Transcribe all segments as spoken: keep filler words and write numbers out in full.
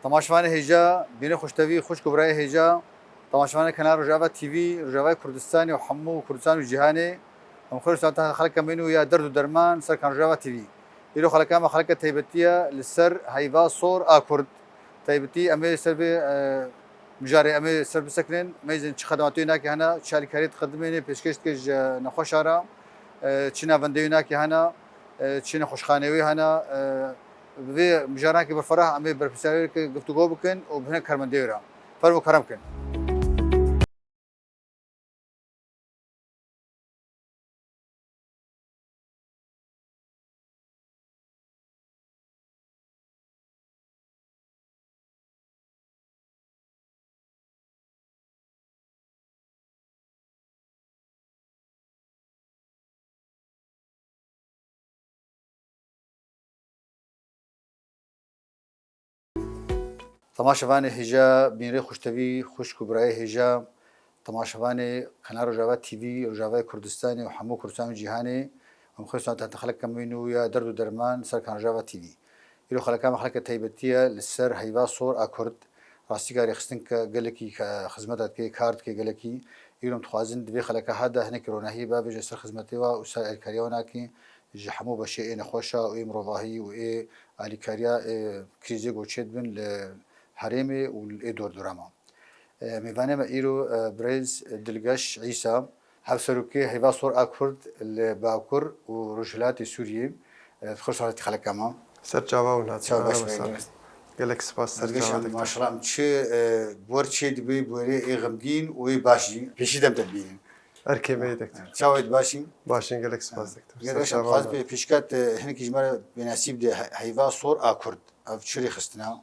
Temaşevanê hêja, bînê xweştevî, xwişk û birayê hêja, temaşevanê Kanal Rojava T V, Rojavayê Kurdistanê û hemû Kurdistan û cîhanê, em xêr û saeta xelkê me nû ya derd û derman ser Kanal Rojava T V. Îro xeleka me xeleke taybetî ye li ser heyva sor a Kurd. Taybetî em ê ser vê, e, mijarê em ê ser bisekinin, em ê zin çi xedematê nakê hene, çi alîkariyê diqedimêne, pêşkêş dike ji nexweşa re, e, çi navendeyê nakê hene, e, çi nexweşxaneyê hene, e, Bi vê mijaranekî berferah em ê berpirsiyarê guftûgo bikin û bi hinek karmendê re. Fermo kerem kin. Temaşevanê hêja, bînrê xweştevî, xwişk û birayê hêja, temaşevanê Kanal Rojava T V, Rojavayê Kurdistanê û hemû Kurdistan û cîhanê, em xêr saeta te xelek em wî nû ya derd û derman ser Kanal Rojava T V. Îro xeleka me xeleke taybetî ye li ser heyva sor a Kurd. Rastî ka rêxistin ke gelekî ke xizmeta dike, kar dike gelekî. Îro em dixwazin di vê xeleka ha de hinekî ronahî bavêje ser xizmetê wa û ser alîkariya wan akî ji hemû beşê ê nexweşa û ê mirovahî û ê alîkariya ê krîzê ku çê dibin li herêmê û li ê dordorama. E, mêvanê me îro, e, birêz Dilgeş Îsa, hevserokê Heyva Sor a Kurd li Bakur û Rojhilatê Sûriyê. E, xweş hatî xeleka me. Ser çava hûn hatî. Çawa baş Merhaba, be, sağ olun. Dilgeş. Gelek spas ser Dilgeş, çava em, te. Maşallah, em çi, e, bor çê dibe, borê ê xemgîn û ê baş jî. Pêşî dem te dibînin. Erkê me yê, doktor. Çawa yê, baş jî? Başin, gelek spas, doktor. Dilgeş, em dixwazin pê-, pêşkat, e, hinekî ji me re bênesî bide, he-, Heyva Sor a Kurd. Ev çi rêxistina?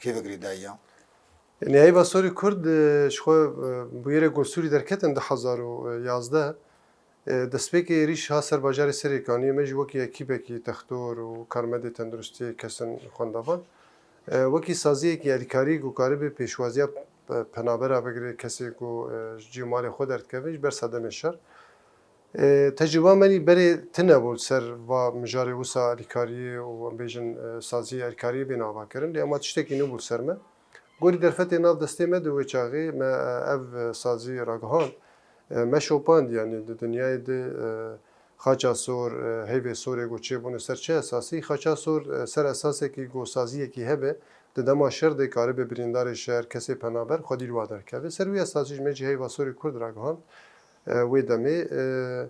Kê ve girêdayî ya? Yanî Heyva Sorî Kurd, e, ji xwe, e, bûyerê ku li Sûrî derketin du hezar û yazdeh, e, destpêkê êrîş ha ser bajarê Serêkaniyê, me jî wekî ekîbekî textor û karmendê tenduristiyê, kesin xwendevan, e, wekî saziyekî alîkarî ku karibe pêşwaziya pe-, penabera bigire, kesê ku, e, ji cî û malê xwe derdikeve ji ber sedemê şer. E, tecrûba me nî berê tune bû li ser va mijarê wisa alîkariyê û, em bêjin, e, saziyê alîkariyê bêne avakirin. Lê ema tiştekî nû bû li ser me. Gorî derfetê nav destê me di wê çaxê me, e, ev, e, sazî ragihand. E, me şopand, yanî di dinyayê de, e, xaça sor, e, heyvê sorê ku çêbûne ser çi esasî? Xaça sor, e, ser esasekî ku saziyekî hebe, di dema şer de karibe birîndarê şer, kesê penaber, xwedî li wa derkeve. Ser wî esasî ji me jî Heyva Sorî Kurd ragihand. E, wê demê, e,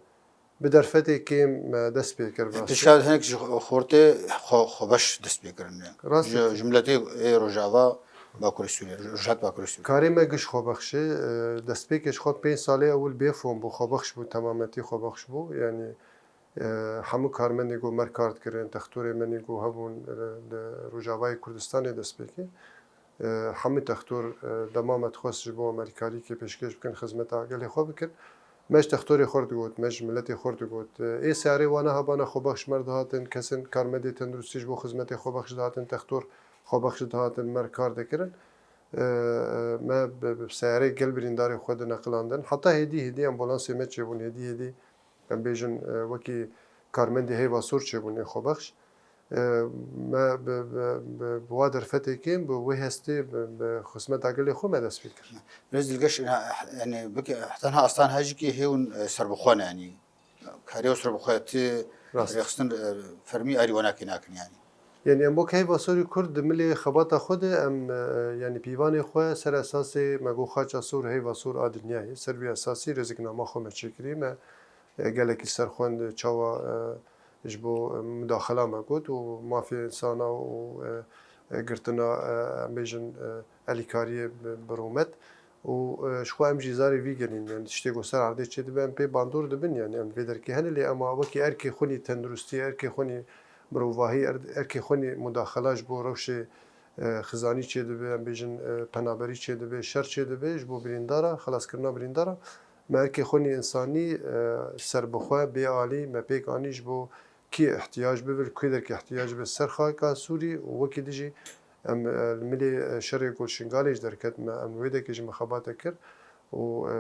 bi derfetê kêm me dest pê kir. Pişka hinek ji xortê xwe, xwebeş dest pê kirin. Rast ji, ji miletê ê Rojava Bakurê Sûriyê, Rojhilat Bakurê Sûriyê. Karê me giş xwebexş e, destpêkê ji xwe pênc salê ewil bêfom bû, xwebexş bû, temametî xwebexş bû. Yanî, e, hemû karmendê ku me re kar dikirin, textorê me nî ku hebûn, e, li Rojavayê Kurdistanê destpêkê. E, hemî textor, e, dema me dixwest ji bo em alîkariyekê pêşkêş bikin, xizmeta gelê xwe bikin. Me ji textorê xwe re digot, me ji miletê xwe re digot. E, ê seyarê wana hebana xwebexş ji me re dihatin, kesên karmendê tenduristî ji bo xizmetê xwebexş dihatin, textor xwebexş dihatin, me re kar dikirin. E, me bi, bi seyarê gel birîndarê xwe dineqilandin. Heta hêdî hêdî ambulansê me çêbûn, hêdî hêdî em bêjin, e, wekî karmendê Heyva Sor çêbûn ê xwebexş. E, me bi, bi, bi, bi wa derfetê kêm, bi wê hestê, bi, bi xizmeta gelê xwe me dest pê kir. Birêz Dilgeş, yanî, tenha astan hejikê hêwin, e, serbixwe ne, yanî, karê ew serbixwe ti Rast. Rêxistin, e, fermî arî wenakê nakin, yanî. Yanî em wek Heyva Sorî Kurd di milê xebata xwe de em, e, yanî pîvanê xwe ser esasê me got xaça sor, heyva sor a dinyayê. Ser vî esasî rêziknama xwe me çêkirî. Me, e, gelekî serxwend çawa, e, ji bo, e, mudaxela me got û mafê însana û, e, e, girtina, e, em bêjin, e, elîkariyê bi, bi rûmet. Û, e, ji xwe em jî zarê vî gelîn, yanî tiştê ku ser erdê çêdibe, em pê bandor dibin, yanî em vê derkê hene, lê ema wekî erkê xwe nî tenduristî, erkê xwe nî mirovahî, er-, erkê xwe nî mudaxela ji bo rewşê, e, xizanî çêdibe, em bêjin, e, penaberî çêdibe, şer çêdibe, ji bo birîndara, xelaskirina birîndara, me erkê xwe nî însanî, e, serbixwe, bê alî, me pêk anî ji bo kî ihtiyac bibe, li kû derkê ihtiyac bibe ser xaka Sûrî û wekî dijî em, e, li milê, e, şerê ku li Şingalê jî derket me, em wê dekê jî me xebate kir û, e,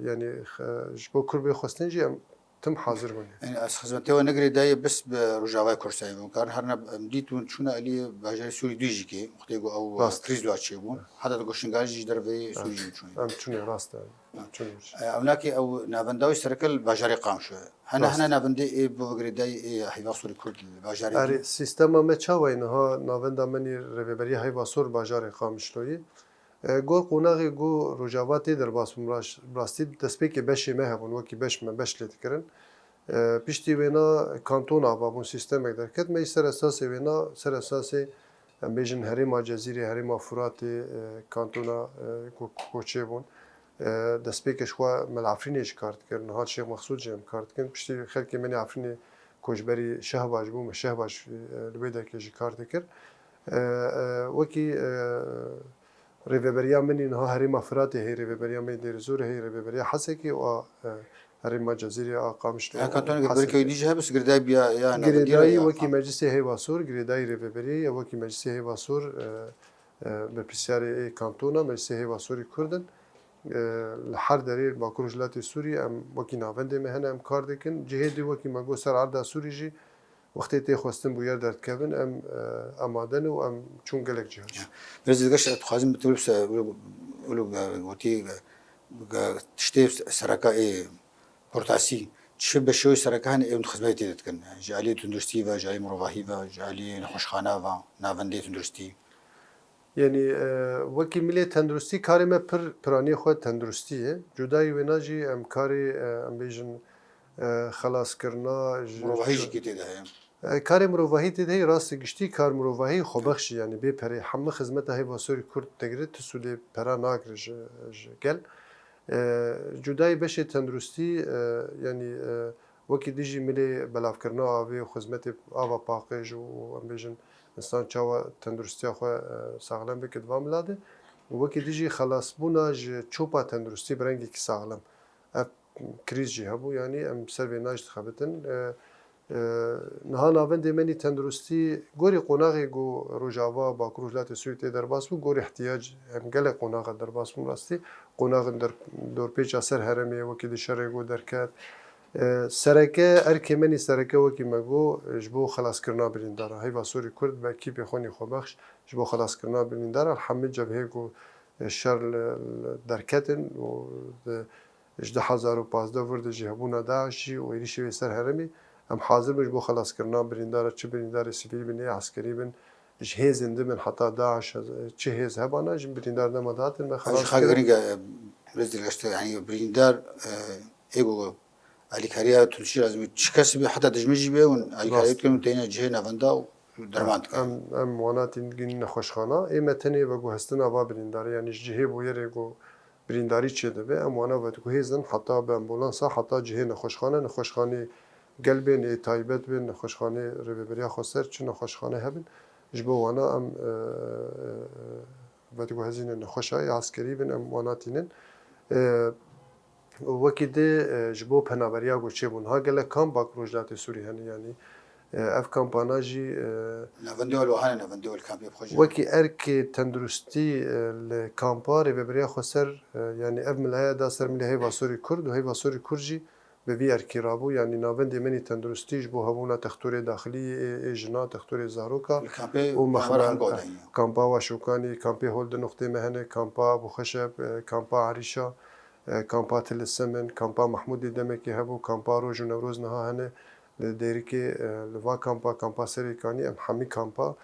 e, yanî, e, ji bo Kurd bê xwestin jî em Tim hazir bûne. Yani ez xizmetê we negirê dayê bes bi Rojavayê Kurdistanê bûn. Karin herna em dît hûn çûne alî bajarê Sûrî dû jî kê. Wextê ku ew Rast. Krîz dû çêbûn. Heta di ku Şingalê jî ji derveyê Sûrî jî çûne. Em çûne rast e. Em çûne. E, Ew nakê ew navenda wî sereke li bajarê Qamişlo ye. Hene Rast. Hene navendê ê bavegirê dayê ê heyva Sûrî Kurd li bajarê Erê dî. Sîstema me çawa ye niha navenda me nî rêveberiya Heyva Sor bajarê Qamişloyê. E, Gor qonaxê ku Rojava tê derbas bûn raş- rastî destpêkê beşê me hebûn wekî beş me beş lê dikirin. E, Piştî wêna kantona ava bûn sîstemek derket. Me jî ser esasê wêna, ser esasê em bêjin herêma Cezîrê, herêma Furatê, e, kantona e, ku koçê bûn. E, Destpêkê ji xwe me li Efrînê jî kar dikir. Niha Şêx Mexsûd jî em kar dikin. Piştî xelkê me nê Efrînê koçberî Şehbaş bû, me Şehbaş e, li wê derkê jî kar dikir. E, e, Wekî e, rêveberiya min ê niha herêma Firatê heye, rêveberiya me yê Dêrizorê heye, rêveberiya Hesekê û a, e, herêma Cezîrê a Qamişlo. Ya kantonê girêdayî wî dî jî hebû, girêdayî biya ya navendî Girêdayî ya. Wekî Meclisê Heyva Sor, girêdayî rêveberiya ye, wekî Meclisê Heyva Sor e, e, berpirsiyarê ê kantona, Meclisê Heyva Sorî Kurd in. E, Li her derê Bakur Rojhilatê Sûrî em wekî navendê me hene em kar dikin. Cihê dî wekî me got ser erda Sûrî jî wextê tê xwestin bûyer derdikevin em e, amade ne û em çûn gelek cihê. Birêz Dilgeş, ez dixwazim bi te bipirsim, wilo, wilo, gotî, tiştê sereka ê Kurtasî, çi beşê wê sereke hene ê hûn xizmetê tê dikin? Ji aliyê tunduristî ve, ji aliyê mirovahî ve, ji aliyê nexweşxana ve, navendê tunduristî? Yanî e, wekî milê tenduristî karê me pir piraniyê xwe tenduristî ye. Cudayî wêna jî em karê e, em bêjin e, xelaskirina ji Mirovahî jî kê tê de heye? E, Karê mirovahî tê de heye, rast e giştî kar mirovahî xwebexş e, yanî bê perê hemû xizmeta Heyva Sorî Kurd digire, tu sûdê pera nagire ji, ji gel. E, Cudayî beşê tenduristî e, yanî e, wekî dijî milê belavkirina avê û xizmetê ava paqij û em bêjin insan çawa tenduristiya xwe e, saxlem bike di van mila de. Û wekî dijî xelasbûna ji çopa tenduristî bi rengekî saxlem. Ev krîz jî hebû, yanî em ser vê naş dixebitin. E, e, Niha navendê me nî tenduristî gorî qonaxê ku Rojava, Bakur Rojhilatê Sûrî tê derbas bû, gorî ihtiyac em gelek qonaxa derbas bûn rastî. Qonaxin der, dorpêça ser herêmê wekî di şerê ku derket. E, sereke, erkê me nî sereke wekî me got, ji bo xelaskirina birîndara. Heyva Sorî Kurd bi ekîpê xwe nî xwebexş ji bo xelaskirina birîndara. Li hemî cebhê ku e, şer li, li derketin û di, ji du hezar û pazdeh vir de jî hebûna DAIŞ jî û êrîşê wê ser herêmê, em hazir bin ji bo xelaskirina birîndara, çi birîndarê sivîl bin, ê eskerî bin, ji hêzên din bin, heta DAIŞ, çi hêz hebana, ji birîndar dema dihatin me Ev jî xelas xak kirin. Girîng e, Birêz Dilgeş, te, yanî birîndar e, ê ku alîkariya tunduristî lazim e, çi kes be, heta dijmin jî be, hûn alîkariya Rast. Dikin û têne cihê navenda û derman dikin. Em, em wana tîn digihînin nexweşxana. Ê me tenê veguhestina va birîndarê, yanî ji cihê bûyerê ku birîndarî çêdibe, em wana vediguhêzin heta bi ambulansa, heta cihê nexweşxane, nexweşxanê gel bên, ê taybet bên, nexweşxanê Rêveberiya Xweser, çi nexweşxane hebin, ji bo wana em, e, e, e, vediguhezînin nexweşa, ê eskerî bin, em wana tînin. E, Wekî di e, ji bo penaberiya ku çêbûn. Ha gelek kampa ku Rojhilatê Sûrî hene, yanî e, ev kampana jî e, Navendê wê li hane, navendê wê li kampê bi xwe jî. Wekî erkê tenduristî e, li kampa Rêveberiya Xweser e, yanî ev milaya da ser milê Heyva Sorî Kurd û Heyva Sorî Kurd jî bi vî erkî rabû. Yanî navendê me nî tenduristî ji bo hebûna textorê daxilî ê, ê jina, textorê zaroka Li kampê û mexber hemgoda ye. Kampa Waşokanî, kampê hol di nuqtê me hene, kampa Abu Xeşeb, e, kampa Erîşa, e, kampa Tilisim in, kampa Mehmûdê demekê hebû, kampa Roj û Newroz niha hene li Dêrikê, e, li va kampa, kampa Serêkanî, em hemî kampa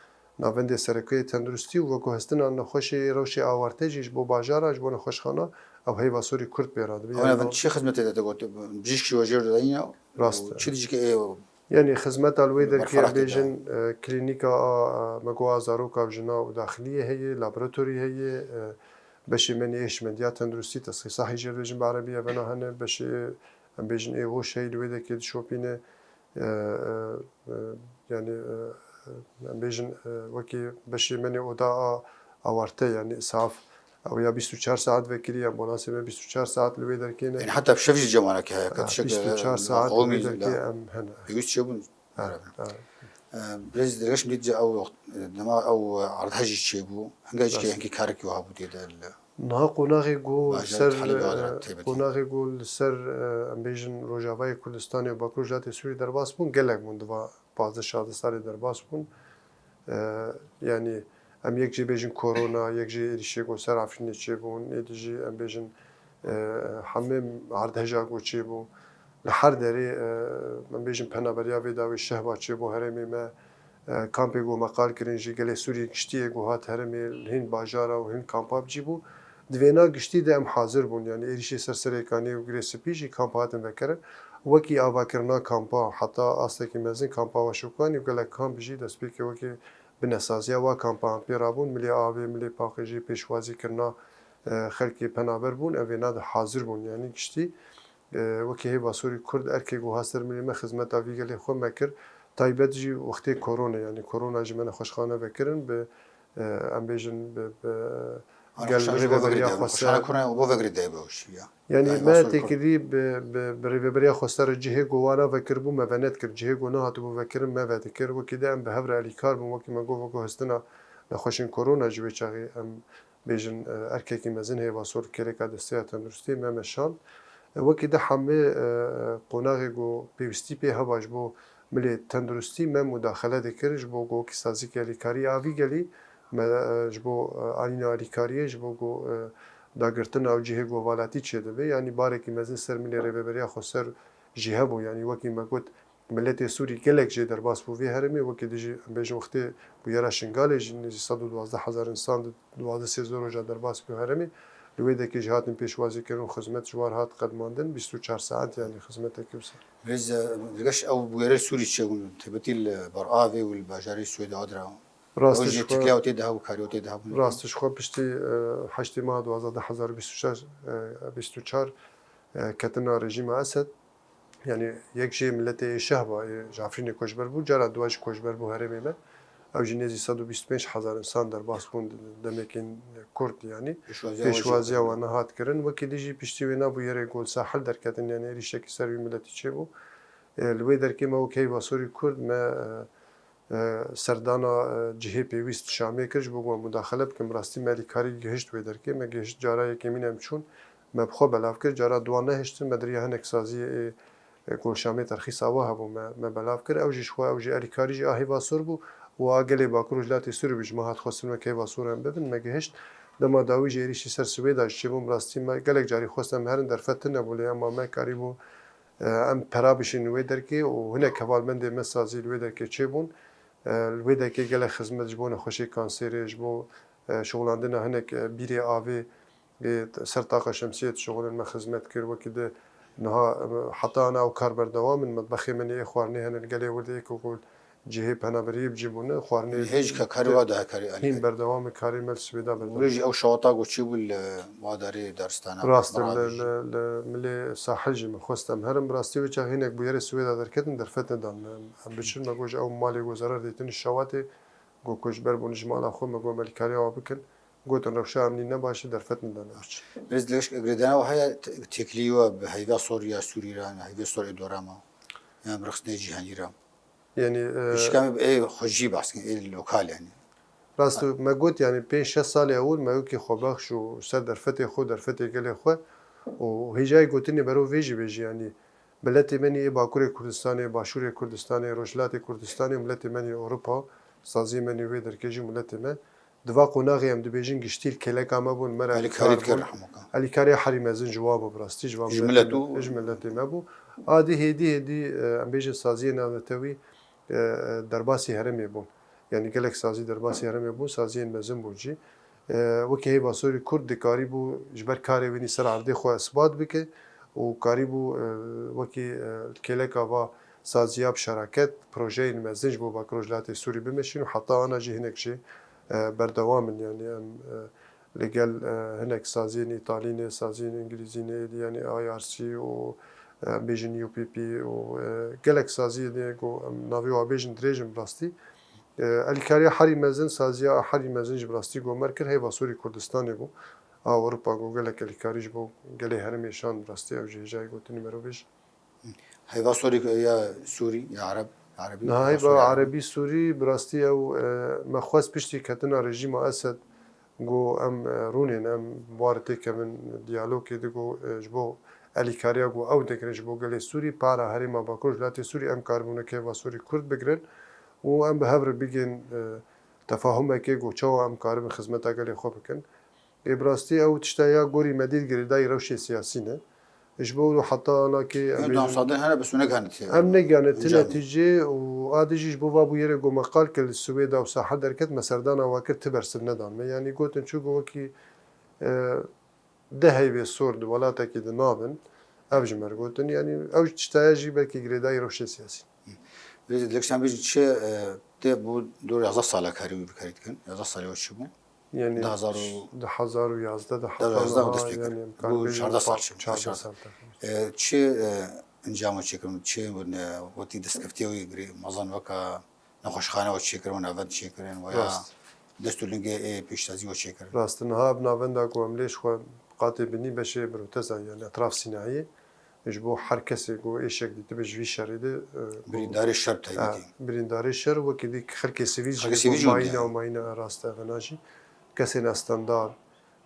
navendê sereke yê tenduristî û veguhestina nexweşê rewşê awarte jî ji bo bajara, ji bo nexweşxana ew Heyva Sorî Kurd pê radibe. Ew Yanî navend çi xizmetê de te got? Bijîşk jî we jê re dayîne? Rast. Û çi dijî ke ê Yanî xizmeta li wê derkê em bêjin e, klînîka a, a, me got a zaroka û jina û daxiliyê heye, laboratorî heye, e, beşê me nê ê hişmendiya tenduristî, tesxîsa hijyê dibêjin bi erebî, evena hene, beşê em bêjin ê hoş heye, li wê derkê dişopîne, e, e, e, yanî e, e, em bêjin e, wekî beşê me nê oda a awarte, yanî îsaf, ew ya bîst û çar saet vekirî, ambulansê me bîst û çar saet li wê derkê ne. Yanî heta bi şev jî cem wana ke heye, Ha, ka tişek, bîst û çar e, saet li wê derkê em hene. Pêwîst çêbûn. Evet, evet. E, Birêz Dilgeş, min dît ew, e, dema ew, e, erdhej jî çêbû. Hinga jî Rast. Hinkî karekî wiha bû tê de li Niha qonaxê ku li ser, Talîbê Adra, e, taybetî. Qonaxê ku li ser, e, em bêjin Rojavayê Kurdistanê û Bakur Rojhilatê Sûrî derbas bûn, gelek bûn, di va pazdeh şazdeh salê derbas bûn. E, yanî em yek jê bêjin korona, yek jê êrîşê ku ser Efrînê çêbûn, êdî jî em bêjin, e, hemê erdheja ku çêbû. Li her derê, e, em bêjin penaberiya vê dawî Şehba çêbû herêmê me, e, kampê ku me qal kirin jî gelê Sûriyê giştî yê ku hat herêmê li hin bajara û hin kampa bi cî bû. Di vêna giştî de em hazir bûn, yanî êrîşê ser Serêkaniyê û Girê Spî jî kamp hatin vekirin. Wekî avakirina kampa, heta astekî mezin kampa Weşokanî û gelek kamp jî destpêkê wekî binesaziya wa kampan pê rabûn, milê avê, milê paqijî, pêşwazî kirina, e, xelkê penaber bûn, ev vêna de hazir bûn, yanî giştî. E, wekî hêva Sorî Kurd erkê ku hat ser milê me xizmeta vî gelê xwe me kir. Taybet jî wextê korona, yanî korona ji me nexweşxane vekirin bi, e, em bêjin bi, bi gel rêveberiya xweser. Yanî me têkilî bi, bi, bi rêveberiya xweser cihê ku wana vekiribû me venet kir, cihê ku nehatibû vekirin me vedikir. Wekî de em bi hev re elîkar bûn, wekî me got, veguhestina nexweşên korona ji wê çaxê em bêjin, e, erkekî mezin hêva sor kêleka desteya tenduristiyê me meşand. E, wekî di hemê, e, qonaxê ku pêwîstî pê heba ji bo milê tenduristî me mudaxele dikir, ji bo ku wekî sazîkê alîkarî a vî gelî me, e, ji bo, e, anîna alîkariyê, ji bo ku, e, dagirtina ew cihê ku velatî çêdibe. Yanî barekî mezin ser milê rêveberiya xweser jî hebû. Yanî wekî me got, Miletê Sûrî gelek jê derbas bû vê herêmê, wekî dijî, em bêjin wextê bûyera Şingalê jî nêzî sed û duwazdeh hezar însan di duwazdeh sêzdeh roja derbas bû herêmê. Li wê derkê jî hatin pêşwazî kirin û xizmet ji war hat qedmandin, bîst û çar saet yanî xizmetekî wisa. Rêz, e, li geş ew bûyerê Sûrî çêbûn, taybetî li Ber Avê û li bajarê Swêda Adra. Rast e, jî tikliya tê de hebû, karî tê de hebû. Rast e, ji xwe piştî, e, heştê meha duwazdeh du hezar bîst û çar, e, bîst û çar, e, ketina rejîma Esed, Yanî yek jê miletê ê Şehba, ê ji Efrînê koçber bû, cara dua jî koçber bû herêmê me. Ew jî nêzî sed û bîst û pênc hezar însan derbas bûn demekên kurt, yanî pêşwaziya wan nehat kirin. Wekî dî jî piştî wê nebû yerê Gol Sahil derketin, yanî êrîşekî ser wî miletî çêbû. E, li wê derkê me wek heyva Sorî Kurd me, e, e, serdana, e, cihê pêwîst Şamê kir, ji bo ku em mudaxele bikin. Bi rastî me alîkarî gihişt wê derkê. Me gihişt cara yekemîn em çûn, me bi xwe belav kir. Cara duwa nehiştin, me di riya hinek saziyê ê, e, ku Şamê terxîsa we hebû, me, me belav kir. Ew jî ji xwe, ew jî alîkarî jî a hêva sor bû û a gelê Bakur û Rojhilatê Sûrî bû. Ji me hat xwestin wek hêva sor em bibin, me gihişt. Dema dawî jî êrîşî ser Swêda jî çêbûn, bi rastî me gelek carî xwest em herin derfet tune bû, lê ema me karîbû E, em pera bişînin wê derkê û hinek hevalbendê me sazî li wê derkê çêbûn. E, li wê derkê gelek xizmet ji bo nexweşê kanserê, ji bo, e, şixulandina hinek, e, bîrê avê, ê ser taqa şemsiyê dişixulin me xizmet kir. Wekî di niha, e, heta ana ew kar berdewam in. Metbexê me nê ê xwarinê hene li gelê wir de ê ku cihê penaberiyê bi cî bûne, xwarinê Hê jî ke karê wa da karê hîn berdewam e, karê me li Swêda berdewam. Wê jî ew şewata ku çêbû li Wadarê daristana Rast e, Merabî li, jî. Li, li milê sahil jî min xwest em herin. Bi rastî wê çax hinek bûyerê Swêda derketin, derfet nedan. Em, em biçin, me got ji ew malê ku zerar dîtin şewatê, ku koçber bûn ji mala xwe, me got em alîkariya wa bikin. Gotin rewşa emnî ne baş e, derfet nedan em biçin. Birêz, li girêdana we heye te-, têkilî we bi heyva sor ya Sûrî re, heyvê sor ê dora me, yan bi rexstinê cîhanî re? Yanî, e, Pişka me bi ê xwecî behs kin, ê lokal yanî. Rast e, me got, yanî pênc şeş salê ewil me wekî xwebexş û ser derfetê xwe, derfetê gelê xwe û hêjayê gotinê bero vê jî bêjî, yanî miletê me nî ê Bakurê Kurdistanê, Başûrê Kurdistanê, Rojhilatê Kurdistanê û miletê me nî Ewropa, saziyê me nî wê derkê jî miletê me. Di va qonaxê em dibêjin giştî li kêleka me bûn, me re Alîkarî alîkar dikir bûn. Hemûka. Alîkariya herî mezin ji wa bû bi rastî, ji van Ji miletê milet me, û ji miletê me bû. A dî hêdî hêdî, e, em bêjin saziyê navnetewî, e, e, derbasî herêmê bûn. Yanî gelek sazî derbasî herêmê bûn, saziyên mezin bûn jî. E, wekî heyva Sorî Kurd dikarîbû ji ber karê wî nî ser erdê xwe isbat bike û karîbû, e, wekî, e, kêleka va saziya bi şeraket, projeyên mezin ji bo Bakur Rojhilatê Sûrî bimeşîn û heta ana jî hinek jî, e, berdewam in. Yanî em, e, li gel, e, hinek saziyên Îtalî ne, saziyên Îngilîzî ne, êdî yanî I R C û, e, em bêjin U P P û, e, gelek saziyê ne ku em navê wan bêjin dirêj in bi rastî. E, alîkariya herî mezin, saziya herî mezin jî bi rastî ku me kir heyva Sorî Kurdistanê bû. A Ewropa ku gelek alîkarî ji bo gelê herêmê şand bi rastî ew jî hêjayê gotinê merov e jî. Heyva Sorî ya Sûrî, ya Ereb, Erebî, Niha heyva heyva Sorî Erebî. Erebî Sûrî, bi rastî ew, e, me xwest piştî ketina rejîma Esed, Got em, e, rûnên em war têkevin diyalogê de, got, e, ji bo elîkariya ku ew digirin ji bo gelê Sûrî, para herêma Bakur ji latê Sûrî em karibûn weke hêva Sûrî Kurd bigirin û em bi hev re bigên, e, tefahumekê ku çawa em karibin xizmeta gelê xwe bikin. Ê bi rastî ew tişta ya gorî me dît girêdayî rewşê siyasî ne. Ji bo wilo heta anakê em Ew bêjin, damsadin hene bi sûne gane tê. Em negane ti Encamê. Netîcê û a dijî ji bo va bûyerê ku me qal kir li Swêda û sahe derket me serdana we kir ti bersiv nedan me. Yanî gotin çû ku wekî, e, deh heyvê sor di welatekî di nabin. Ev ji me re gotin. Yanî ew tiştaya jî belkî girêdayî rewşê siyasî. Rêzê dilek sen bêjin çi, e, tê bû dor yazdeh sala karî wî bikarî dikin. Yazdeh salê we çi bû? Yanî Du hazar û du hazar û yazdeh de du hazar û yazdeh heta niha, dest pê kir. Yanî em Bû karin bêjin çardeh sal çi bû, çardeh çardeh sal. Sal teqrîben. E, çi, e, encama çêkirin, çi, e, wekî destkeftiyê wî girê, mezin weka nexweşxane we çêkirin, we navend çêkirin, we ya Rast. dest û lingê ê pêşsazî we çêkirin. Rast, niha ev navenda ku em lê ji xwe qatê binî beşê proteza ye, yanî etraf sînayî. Ji bo her kesê ku êşek dîtibe ji vî şerê de, e, ku Birîndarê şer bi taybetî. E, birîndarê şer wekî dî xelkê sivîl jî Xelkê sivîl ku jî mayîna, heye. Mayîna rast e, evena jî kesên estendar,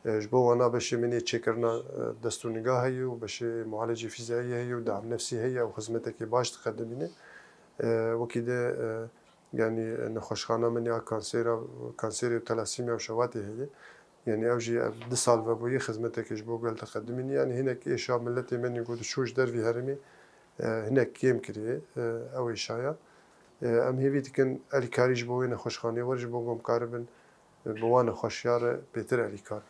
e, ji bo wana beşê min ê çêkirina, e, dest û niga heye û beşê mualecê fîziyayî heye û dam nefsî heye û xizmetekê baş diqedimîne. E, wekî de, e, yanî nexweşxana min ya kansêra, kanserê û telasîmya û şewatê heye. Yanî ew jî ev du sal vebûyî xizmetekê ji bo gel diqedimînî. Yanî hinek êşa miletê me nî ku diçû ji dervî herêmê, e, hinek kêm kiriye, e, ew êşaya. E, em hêvî dikin elîkarî ji bo wê nexweşxaneyê were ji bo ku em karibin, e, bi wan nexweşiya re bêtir elîkar.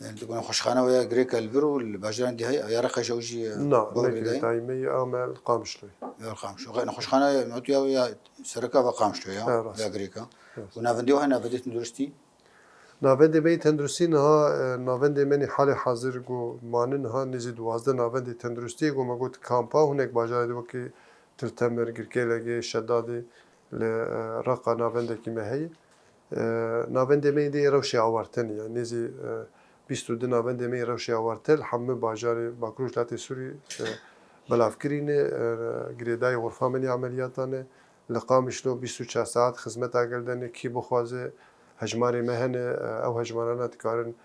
Yanî tu nexweşxane we ya Girêka li vir û li bajaran dî heye, ya Reqa jî ew jî, e, Na, bo ne girêdayî? Girêdayî me ye, a me li Qamişloyê. Ya Qamişlo. Nexweşxane me tu ya, ya sereka ve Qamişlo ya, Ha, rast. ya Girêka. Rast. Û navendê we heye, navendê tenduristî? Navendê me yê tenduristî niha, e, navendê me nê halê hazir ku mane niha nêzî duwazdeh navendê tenduristî ye ku me got kampa, hinek bajarê de wekî Til Temir, Girkêlegê, Şedadê, li, e, Reqa navendekî me heye. E, navendê me yê dê rewşê awarte ne, yanî nêzî, e, bîst û du navendê me yê rewşê awarte li hemû bajarê Bakur û Rojhilatê Sûrî, e, belavkirî ne, e, girêdayî xurfa me nê emeliyata ne. Li Qamişlo bîst û çar saet xizmeta gel de ne, kî bixwaze hejmarê me hene, ew hejmarana dikarin,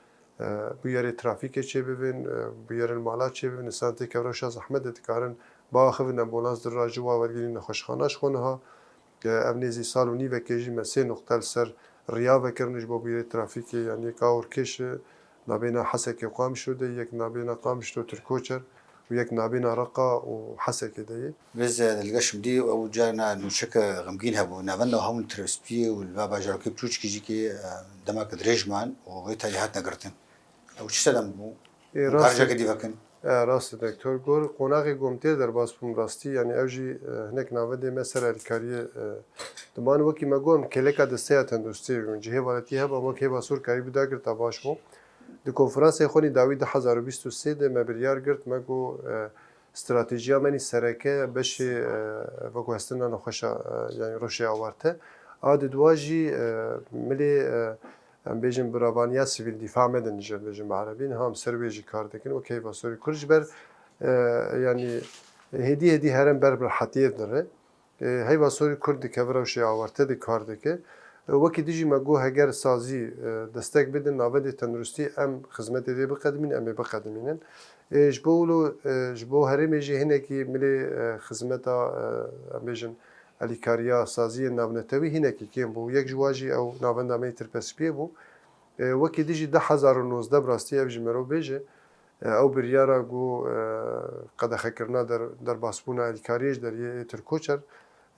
e, bûyerê trafîkê çêbibin, e, bûyerên mala çêbibin, insan têkeve rewşa zehmet de dikarin biaxivin, ambulans dirajî wa wergirîn nexweşxana ji xwe niha. E, ev nêzî sal û nîvekê jî me sê nuqte li ser riya vekirin ji bo bûyerê trafîkê, yanî yek a Orkêş, e, nabêna Hesekê û Qamişlo de, yek nabêna Qamişlo Tirkoçer û yek nabêna Reqa û Hesekê de ye. Rêz, e, li gel şimdî ew carna nûçeke xemgîn hebû. Navenda hemû li Tirespiyê û li va bajarokê biçûçikî jî kê, e, demek dirêj man û wê tarî hatine girtin. Ew çi sedem bû? Ê, Hûn rast e. Karjeke dî vekin? E, rast e, doktor. Gor qonaxê ku em tê derbas bûm rastî, yanî ew jî, e, hinek navendê me ser alîkariyê, e, diman wekî me got, em kêleka desteya tenduristiyê bûn. Cihê hevaletî heba me wek hêva sor karî bidagirta baş bû. Di konferansê xwe nî dawî du hazar û bîst û sê de me biryar girt, me got, e, stratejiya me nî sereke beşê, e, veguhestina nexweşa, e, yanî rewşê awarte. A di dua jî, e, milê, e, em bêjin biravaniya sivîl dîfa me din jî bêjin bi erebî. Niha em ser wê jî kar dikin. Wek heyva sorî Kurd ji ber, e, yanî hêdî hêdî herêm ber bi rehetiyê dire. E, heyva sorî Kurd dikeve rewşê awarte de kar dike. E, wekî dijî me got heger sazî, e, destek bidin, navendê tenduristî em xizmetê dê biqedimînin, em ê biqedimînin. E, ji bo wilo, e, ji bo herêmê jî hinekî milê, e, xizmeta, e, em bêjin, elîkariya saziyên navnetewî hinekî kêm bû. Yek ji wan jî ew navenda me yê Tirpespiyê bû. E, wekî dijî du hezar û nozdeh bi rastî ev jî mero bêje, e, ew biryara ku, e, qedexekirina der-, derbasbûna elîkariyê ji deriyê Tirkoçer,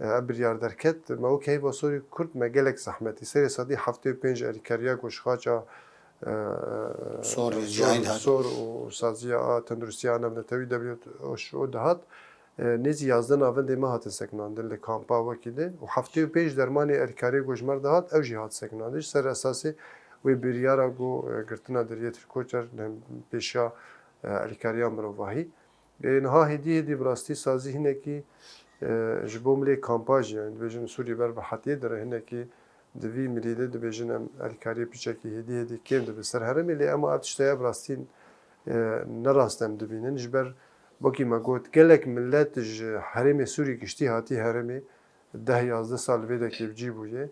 e, ev biryar derket. Me wek heyva sorî Kurd me gelek zehmetî. Serê sedî heftê û pênc elîkariya ku ji xaça, e, Sor, sor, cihayî dihat. Sor û saziya a tenduristiya navnetewî W H O dihat. E, nêzî yazdeh navendê me hatin sekinandin li kampa wekî de û heftê û pênc dermanê elîkariyê ku ji me re dihat, ew jî hat sekinandin. Ji ser esasê wê biryara ku, e, girtina deriyê Tirkoçer li pêşiya, e, elîkariya mirovahî. E, niha hêdî hêdî bi rastî sazî hinekî, e, ji bo milê kampa jî, yanî dibêjin Sûriyê ber bi hetiyê dire hinekî Di vî milî de dibêjin em alîkariyê piçekî hêdî hêdî kêm dibe ser herêmê, lê ema ev tişteya bi rastî, e, ne rast em dibînin. Ji ber wekî me got, gelek milet ji herêmê Sûrî giştî hatî herêmê deh yazdeh sal vê dekê bi cî bûye.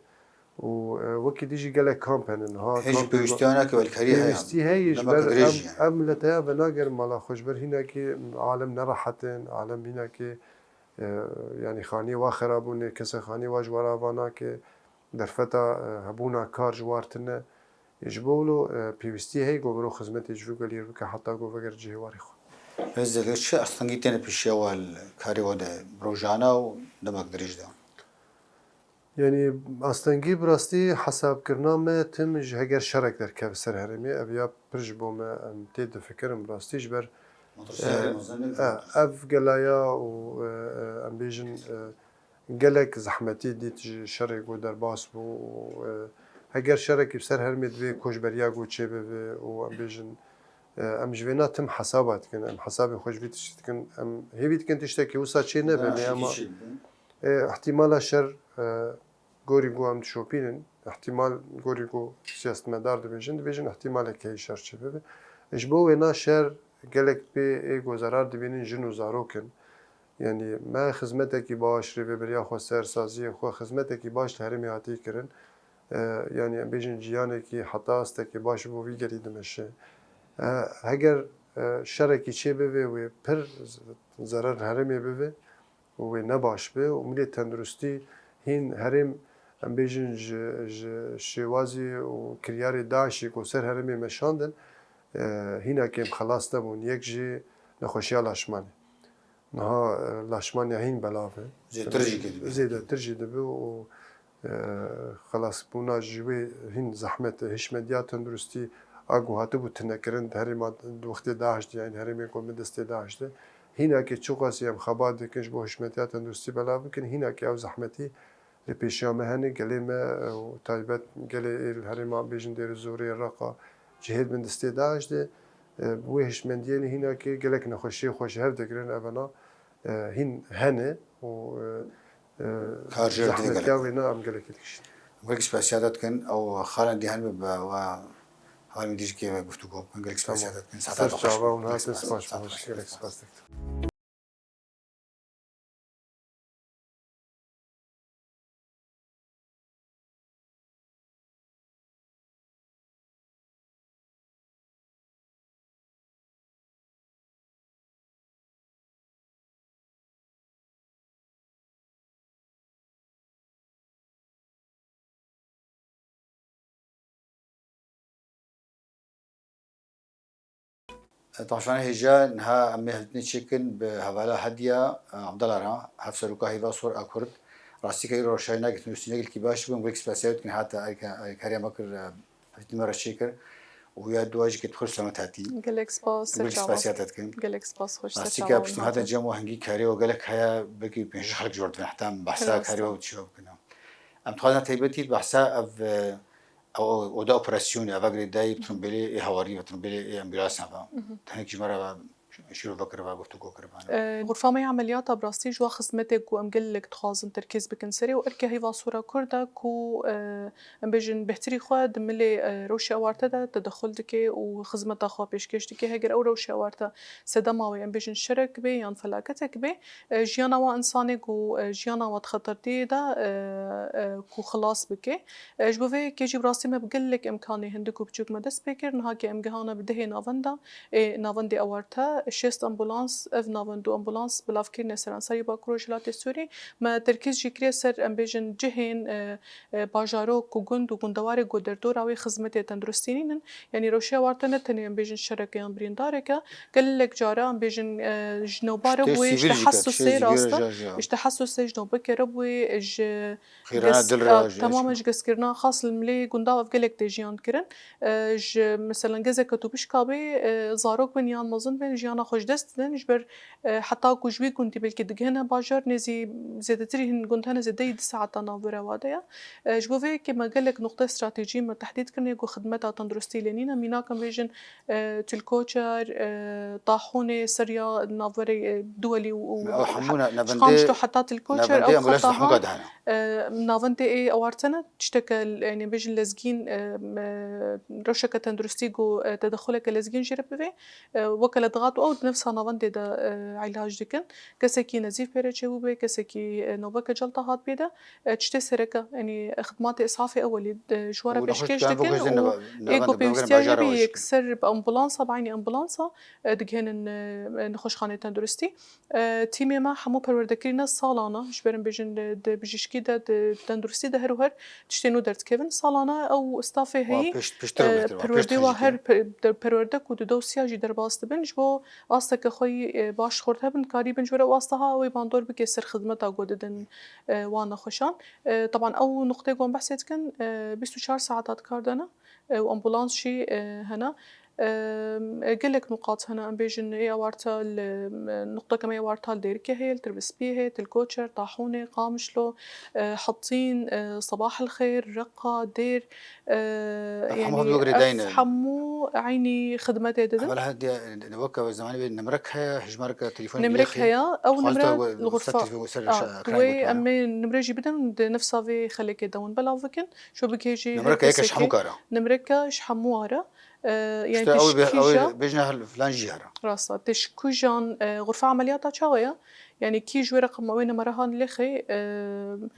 Û, e, wekî dî jî gelek kamp hene niha. Hê jî kampê pêwîstiya nake belkî herî heye. Pêwîstî heye ji Nema ber ku dirêj em, jî ye. Em li te ya venagerin mala xwe ji ber hînekê alem nerehet in, alem hînekê, e, yanî xaniyê wa xera bûne, kesek xaniyê wa ji we re ava nake, derfeta, e, hebûna kar ji war tune. Ê ji bo wilo, e, pêwîstî heye ku mirov xizmetê ji vî guliyê bike heta ku vegere cihê warê xwe. Hêzê li çi astengî têne pêşiya we li karê we de bi rojana û demek dirêj de? Yanî astengî bi rastî hesabkirina me tim ji heger şerek derkeve ser herêmê, ev ya pir ji bo me em tê difikirin bi rastî ji ber, Madrasa herê mezin e, e, ev gelaya û, e, e, em bêjin, e, gelek zehmetî dît ji şerê ku derbas bû û, e, heger şerekî bi ser herêmê divê koçberiya ku çêbibe û em bêjin, e, em ji vêna tim hesaba dikin, em hesabê xwe ji vî tiştî dikin, em hêvî dikin tiştekî wisa çê nebe, lê ema, e, ihtimala şer, e, gorî ku em dişopînin, ihtimal gorî ku siyasetmedar dibêjin, dibêjin ihtimaleke heye şer çêbibe. Ji bo wêna şer gelek pê ê ku zerar dibînin jin û zarok in. Yanî me xizmetekî baş, rêveberiya xweser, saziyê xwe, xizmetekî baş li herêmê hatiye kirin. E, yanî em bêjin jiyanekî heta astekê baş bo vî gerî dimeşe. E, heger, e, şerekî çêbibe wê pir z-, zerar herêmê bibe û wê ne baş be û milê tenduristî hîn herêm, em bêjin ji, ji şêwazî û kiryarê DAIŞê ku ser herêmê meşandin, e, hîna kêm xelas nebûn. Yek jî nexweşiya laşmanê. Niha, e, laşmaniya hîn belav e. Zêdetir jî dibe. Zêdetir jî dibe û, e, xelasbûna ji wê hîn zehmet e. Hişmendiya tenduristî a ku hatibû tinekirin di herêma, di wextê DAIŞ de, yanî herêmê ku bi destê DAIŞ de. Hînakê çiqasî em xebat dikin ji bo hişmetiya tenduristî belav bikin, hînakê ew zehmetî li pêşiya me hene, gelê me, e, û taybet gelê ê li herêma bêjin Dêrî Zorê, Reqa, cihê di bin destê DAIŞ de, e, bi wê hişmendiyê lê hînakê gelek nexweşiyê xwe ji hev digirin, evena, e, hîn hene û, e, e, Kar jê re dide gelek. Zehmetiya wêna em gelekî dikişînin. Gelek spasiya te dikin, ew xalên dî hene bi we hevalên dî jî kê ve guftûgo bikin, gelek spasiya te dikin. Ser çava hûn hatin, spas, spas, gelek spas dikin. Temaşevanê hêja, niha em ê hevdîtinê çêkin bi hevala Hediya, e, Abdala re, Hevseroka Heyva Sor a Kurd. Rastî ke îro rewşa wê ne tenduristî ne gelkî baş bû, em gelek spasiya wê dikin, hate alîkariya me kir, e, hevdîtinê me re çêkir. Û ya dua jî ke tu xweş selamet hatî. Gelek spas, ser çava. Gelek spasiya te dikin. Gelek spas, xweş ser çava. Rastî ke piştî hate cem û hingî karê we gelek heye, belkî pêncî xelk jor dibin, heta em behsa karê we çawa bikin. Em dixwazin taybetî behsa ev, e, Ew oda operasyonê, eva girêdayî bi tirimbêlê ê hawarî ve, tirimbêlê ê ambûlansan ve. Tehnekî ji me re ve şîrove kiribe, guftûgo kiribe. E, Xurfa me ya emeliyata bi rastî ji wa xizmetê ku em gelek dixwazin terkîz bikin serê û erke Heyva Sor a Kurd e ku, e, em bêjin bêhtirî xwe di milê, e, rewşê ewarte de tedexul dike û xizmeta xwe pêşkêş dike. Heger ew rewşê ewarte sedema wê em bêjin şerek be yan felaketek be, e, jiyana wa însanê ku, e, jiyana wa di xetertiyê de, e, e, ku xilas bike. E, ji bo vê yekê jî bi rastî me bi gelek îmkanê hindik û biçûk me dest pê kir. Niha ke em gihane bi dehê navenda, ê navendê ewarte, şêst ambulans, ev navend û ambulans bilav kirine seranserî Bakur Rojhilatê Sûrî. Me terkîz jî kiriye ser, em bêjin, cihên, e, e, bajarok û gund û gundewarê ku derdora wê xizmetê tenduristî nînin. Yanî rewşeya ewarte ne tenê em bêjin şereke yan birîndareke, gelek cara em bêjin, e, ji newbare bûyê, ji tehesûsê, rast e, ji tehesûsê ji newbekê re bûyê, ji ges-, a, temama ji geskirina xas li milê gunda ev gelek tê jiyan kirin. E, ji, meselen, gezeke tu bişkabê, e, zarok bin yan mezin bin, jiyana xwe ji dest didin, ji ber, e, heta ku ji wî gundî belkî digihine bajar, nêzî zêdetirî hin gund hene zêdeyî du saeta navbera wa de ye. E, ji bo vê yekê me gelek nuqte stratejî me tehdîd kirine ku xidmeta tenduristî lê nîne. Mînak em bêjin, e, Til Koçer, e, Tahûnê, Sirya, navberê, e, Duwelî û, û Ew hemû ne-, nevendê, Çiqamişlo heta Til Koçer, nevendê ew ambulans li xeta Hemûka han, dihene. E, navendê ê ewarte ne, tişteke, yanî bêjin lezgîn, e, me, rewşeke tenduristî ku, e, tedexuleke lezgîn jê re bivê, e, weke lediqat û Û di nefsa navendê de, e, îlac dikin. Kesekî nezîf pê re çêbûbe, kesekî, e, nobeke celta hatibê de, e, tiştê sereke, yanî xidmatê îsafê ewelî, e, ji we re pêşkêş dikin û ê ku pêwîstiya hebe yekser bi ambulansa, bi eynî ambulansa, e, digihênin, e, nexweşxanê tenduristî. E, tîmê me hemû perwerdekirî ne salana, ji ber em bêjin, e, di bijîşkî de, di tenduristî de her û her tiştê nû derdikevin. Salana ew stafê heyî, e, perwerdê wa her pe-, de-, perwerde ku di dosya jî derbas dibin, ji bo asteke xwe yî, e, baş xurt hebin, karîbin ji were wasta ha wê bandor bike ser xidmeta ku didin, e, wan nexweşan. E, teban ew nuqtê ku em behsê dikin, e, bîst û çar saeta di kar de ne, e, û ambulans jî, e, hene. E, gelek nuqat hene, em bêjin ê ewarta li, e, nuqteke me ê ewarta li Dêrikê heye, li Tirbespiyê heye, Tilkoçer, Taxûnê, Qamişlo, e, Hetîn, e, Sebah el Xêr, Reqa, Dêr, e, Ev hemû yanî hevdû girêdayî ev ne. Hemû eynî xidmetê didin. Evvel hediye, weke zemanî bê nimrek heye, hijmareke telefon Nimrek heye, ew nimre li xurfa. Wê em ê nimre jî bidin, di nefsa vê xelekê de hûn belav bikin. Şo bigihêjî. Nimreke yek ji hemû kara. Nimreke ji hemû ara. E, yani tişkî ja. Bêjne hel filan jî hera. Rasta. Tişkî jan, e, xurfa emeliyata çawa ya? Yani kî ji wê reqema wê nimera han lêxê, e,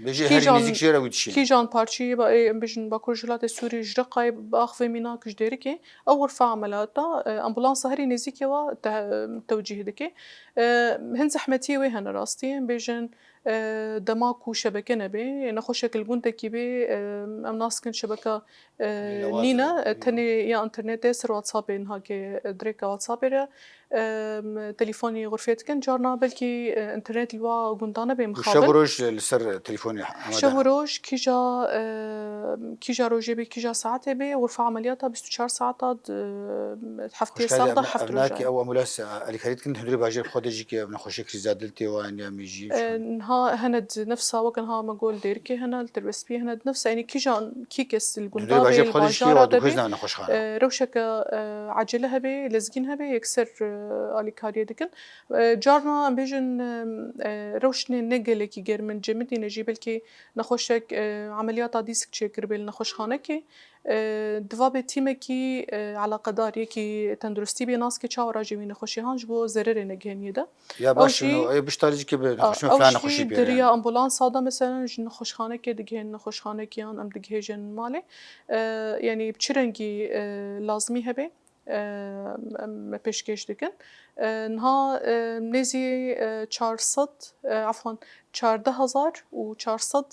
Bêjî kî herî jan, nêzîk jê re wî dişîne. Kî jan parçeyê ba, ê, em bêjin Bakur Jilatê Sûrî ji Reqayê bi axivê mîna ku ji Dêrikê, ew xurfa emeliyata, e, ambulansa herî nêzîkê wa te-, tewcîh dike. E, hin zehmetiyê wê hene rastî, em bêjin, e, dema ku şebeke nebe, nexweşek li gundekî bê, e, em nas dikin şebeka, e, nîne, e, tenê ya înternetê ser WhatsAppê niha ke, e, dirêka WhatsAppê re, e, telefonî xurfê dikin. Carna belkî, e, înternet li wa gunda nebe mixabin. Û şev û roj li ser telefonî amade ne. Şev û roj, kîja, e, kîja rojê bê, kîja saetê bê, xurfa emeliyata bîst û çar saeta, e, heftê sax de heft roj e. Ev nakî ew ambulans, e, alîkarî dikin, hundirê bajêr xwe de jî ke nexweşek krîza dil tê wan ya mîjî. E, niha hene di nefsa weke niha me got li Dêrikê hene, li Tirbespiyê hene, di nefsa, yanî kîjan, kî kes li gunda bê, li bajara de bê, e, rewşeke, e, ecele hebe, lezgîn hebe, yekser, e, alîkariyê dikin. E, carna em bêjin, e, e, rewşnê ne gelekî germ in, cemidî ne jî, belkî nexweşek, e, emeliyata dîsk çêkiribê li nexweşxanekê. E, diva bê tîmekî, e, eleqedar, yekî tenduristî bê nas ke çawa rajê wî nexweşê han ji bo zererê negiheniyê de. Ya baş, ew jî, ê biştarî jî ke bi nexweşî filan nexweşî bê. Di riya ambulansa de mesela ji nexweşxanekê digihên nexweşxanekê yan em digihêjin malê. E, yanî bi çi rengî, e, lazimî hebe, e, em pêşkêş dikin. E, niha, e, nêzî, e, çar sed, e, efwan, çardeh hezar û çar sed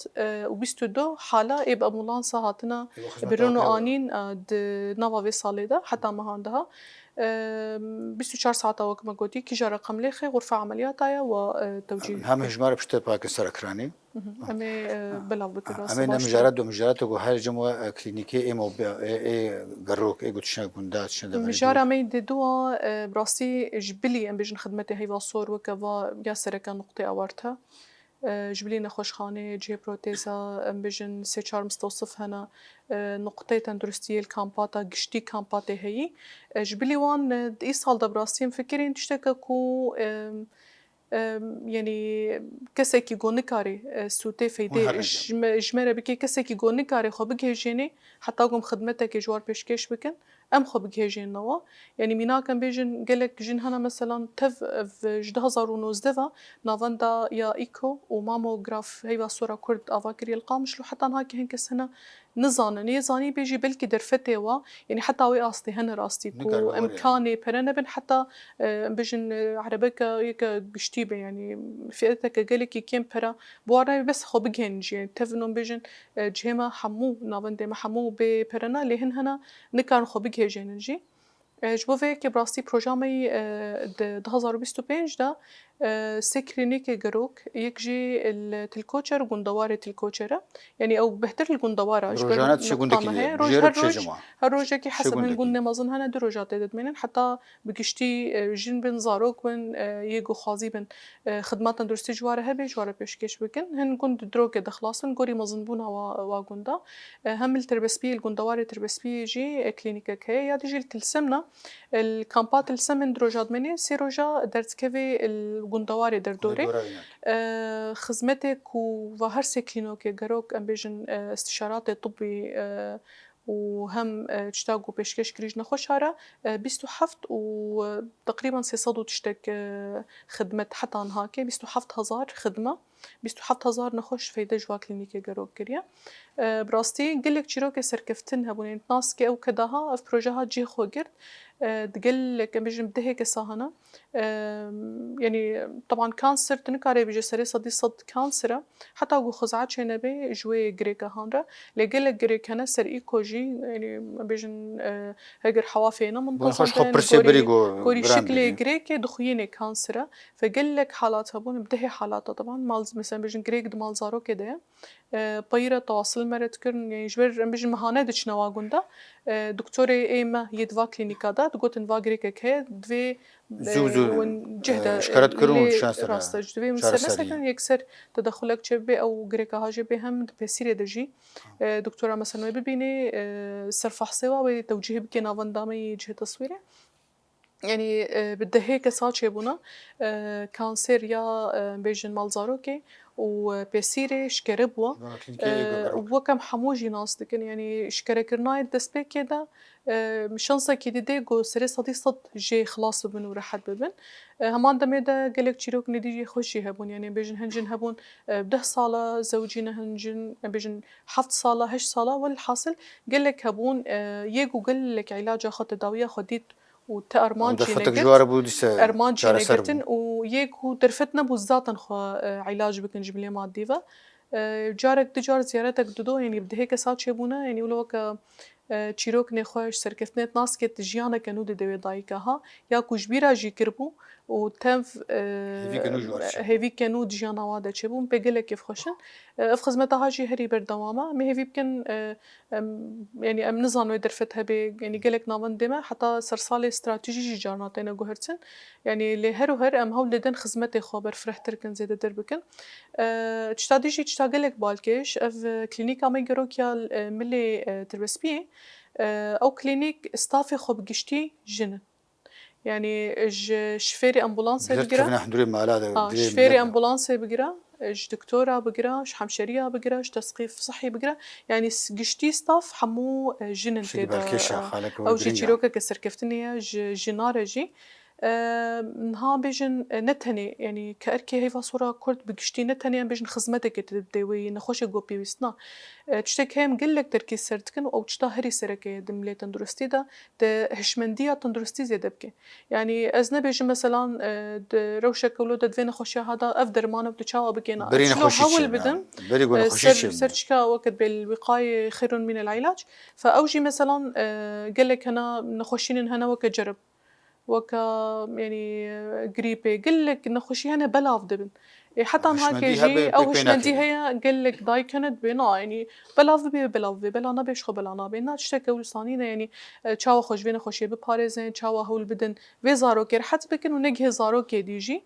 û bîst û du hala ê bi ambulansa hatina birin û anîn, e, di nava vê salê de heta mehan de ha. E, bîst û çar saeta wek me gotî, kîja reqem lêxê, xurfa emeliyata ye wa, e, tewcîh. Hem hijmar piştê pake ser ekranî. Em ê, e, belav bikin, rastî baş. Em ê ne mijaret do, mijarete ku her cem we, e, klînîkê ê mobe-, ê, ê gerok, ê ku tiştine gunda, tiştine deverê. Mijara me yê dê dua, e, bi rastî ji bilî em bêjin xidmetê heyva sor weke va ya sereke nuqtê awarte. E, ji bilî nexweşxanê, cihê proteza, em bêjin sê çar mistewsif hene, e, nuqteyê tenduristiyê li kampata, giştî kampatê heyî. E, ji bilî wan, e, di îsal de bi rastî em fikirîn tişteke ku, e, Em, yanî kesekî ku nikarê, e, sûtê feydê ji me, ji me re bike, kesekî ku nikarê xwe bigihêjênê, heta ku em xidmetekê ji war pêşkêş bikin, em xwe bigihêjênin wa. Yanî mînak em bêjin gelek jin hene, meselan, tev ev ji du hezar û nozdeh ve navenda ya îko û mamograf heyva sora Kurd ava kiriye li Qamişlo, heta niha ke hin kes hene nizanin. Yê zanî bê jî belkî derfetê wa, yanî heta wê astê hene rastî ku emkanê pere nebin, heta, e, em bêjin, e, erebeke yeke giştî be, yanî fiyeteke gelekî kêm pere bi wan re bes xwe bigihên jî. Yanî tevin em bêjin, e, cihê me hemû, navendê me hemû bê pere ne, lê hin hene nikarin xwe bigihêjênin jî. E, ji bo vê yekê bi rastî proja me yî, e, di du hezar û bîst û pênc de, e, sê klînîkê gerok, yek jî li Tilkoçer, gundewarê Tilkoçer e. Yanî ew bêhtir li gundewara ji ber nuqta me heye. Roj, her roj, her rojekî hesab hin gundê mezin hene, du roja tê de dimînin. Heta bi giştî, e, jin bin, zarok bin, e, yê ku xwazî bin, e, xidmeta tenduristî ji wa re hebe, ji wa re pêşkêş bikin. Hin gund di dirokê de xilas in, gorî mezinbûna wa, wa gunda. E, hem li Tirbespiyê, li gundewarê Tirbespiyê jî, e, klînîkek heye. Ya dî jî li Tilsimna, e, li kampa Tilsim hin du roja dimîne, sê roja derdikeve li gundewarê derdorê. E, xizmetê ku va her sê klînokê gerok, em bêjin, e, istişaratê tibbî, e, û hem, e, tişta ku pêşkêş kirî ji nexweşa re, e, bîst û heft û, e, teqrîben sê sed û tiştek, e, xidmet heta niha ke, bîst û heft hezar xidme, bîst û heft hezar nexweş feyde ji va klînîkê gero kiriye. E, bi rastî gelek çîrokê serkeftin hebûn. Yanî nas ke ew ke daha ev proje hat cihê xwe girt, e, di gelek, em bêjin, dehê kesa hene. E, yanî, teban kanser, tu nikarê bêje serê sedî sed kanser e. Heta ku xizet çênebe ji wê girêka han re. Lê gelek girêk hene ser îko jî, yanî, em bêjin, e, heger hewa fêne Bon, xweş xwe mintasin, pirsê gorî, birî ku gorî giran şiklê dibî. Girêkê dixuyînê kanser e. Ve gelek halat hebûn, bi dehê halata teban, mal, mesela, em bêjin girêk di malzarokê de ye. E, peyî re tewasil me re dikirin, yanî ji ber, em bêjin, mehane diçine wa gunda. E, doktorê ê me yê di va klînîka de digotin, va girêkek heye, divê, Zû bi e, zû, win cih e, de, eşkere dikirin û lê dişan ser, rast e, ji divê win ser çareseriyê. Nesekin, yekser tedexulek çêbibe, ew girêka ha jê bê hem di pesîrê de jî, e, doktora, mesela, wê bibînê, e, ser fehsê wa wê tewcîh bike navenda me yê cihê teswîrê. Yanî, e, bi dehê kesa çêbûna, e, kanser ya, e, bêjin malzarokê û, e, pesîrê şkere bûwa. Vana klînîkê E, ê û guruk. Wek em hemû jî nas dikin, yanî şkerekirina yê destpêkê de, e, şansekî didê ku serê sedî sed jê xilas bibin û rehet bibin. E, heman demê de gelek çîrok nedî jî xweş jî hebûn, yanî bêjin hin jin hebûn, e, deh sala zewicî ne, hin jin, e, bêjin heft sala, heşt sala, welhasil gelek hebûn, e, yê ku gelek îlaca xwe, tedawiya xwe dît, û te armanc Ew jî derfetek ji negirtin, we re bû, dîse ermanc jî çareser negirtin bû. Û yê ku derfet nebû zaten xwe, e, îlac bikin ji bilê madî ve. E, carek du car ziyaretek dido, yanî bi dehê kesa çêbûne, yanî wilo weke, e, çîrok nêxweş, serkeftinê naskê, tu jiyaneke nû dide wê dayika ha, ya ku ji bîra jî kiribû û tev, e, Hêvîke nû ji we re çêbû. Hêvîke nû di jiyana wa de çêbû, pê gelek kêfxweş in. E, ev xizmeta ha jî herî berdewam e. Em ê hêvî bikin, e, Em, yanî em nizan wê derfet hebe, yanî gelek navendê me heta sersalê stratejî jî carna têne guhertin. Yanî lê her û her em hewl didin xizmetê xwe berfirehtir kin, zêdetir bikin. E, tişta dî jî tişta gelek balkêş, ev, e, klînîka me gerokiya, e, milê, e, Tirbespiyê. E, ew klînîk stafê xwe bi giştî jin in. Yanî ji şifêrê ambulansê Girt bigire. Kevine hundurê mala de, Ha, dirê şifêrê millet de. Ambulansê bigire, ji doktora bigire, ji hemşeriya bigire, ji tesqîf sihî bigire. Yanî s-, giştî staf hemû, e, jin in Şî tê de, belkêşa e, xalek ew jî girîng e. Çîrokeke serkeftinê ye ji jina re jî. E, niha bêjin, e, ne tenê, yanî ke erkê heyva sora Kurd bi giştî ne tenê em bêjin xizmeteke tê dê wê yî nexweşê ku pêwîst na. E, tiştek heye em gelek terkîz ser dikin û ew tişta herî sereke ye di milê tenduristî de. Te hişmendiya tenduristî zêde bike. Yanî ez nebêjim meselan, e, di rewşeke wilo de divê nexweşiya hada ev derman ev tu çawa bikêna. Berî Çilo nexweşî hewl çêbû, bidin, berî ku e, nexweşî ser, çêbû. Ser çika weke dibê el-wiqayê xeyrun min el-îlac. Fe ew jî meselan, e, gelek hene nexweşînin hene weke cerib. Weke, yanî, e, grîpê, gelek nexweşî hene belav dibin. Ê, heta niha Hişmendî kê jî hebe, ew pê, pê hişmendî nakevin. Heye, gelek dayik hene dibê, na, yanî, belav bibe, belav bibe, bela nabe, ji xwe bela nabe. Na tişteke wisa nîne, yanî, e, çawa xwe ji vê nexweşiyê biparêzin, çawa hewl bidin, vê zarokê rehet bikin û negihê zarokê dî jî.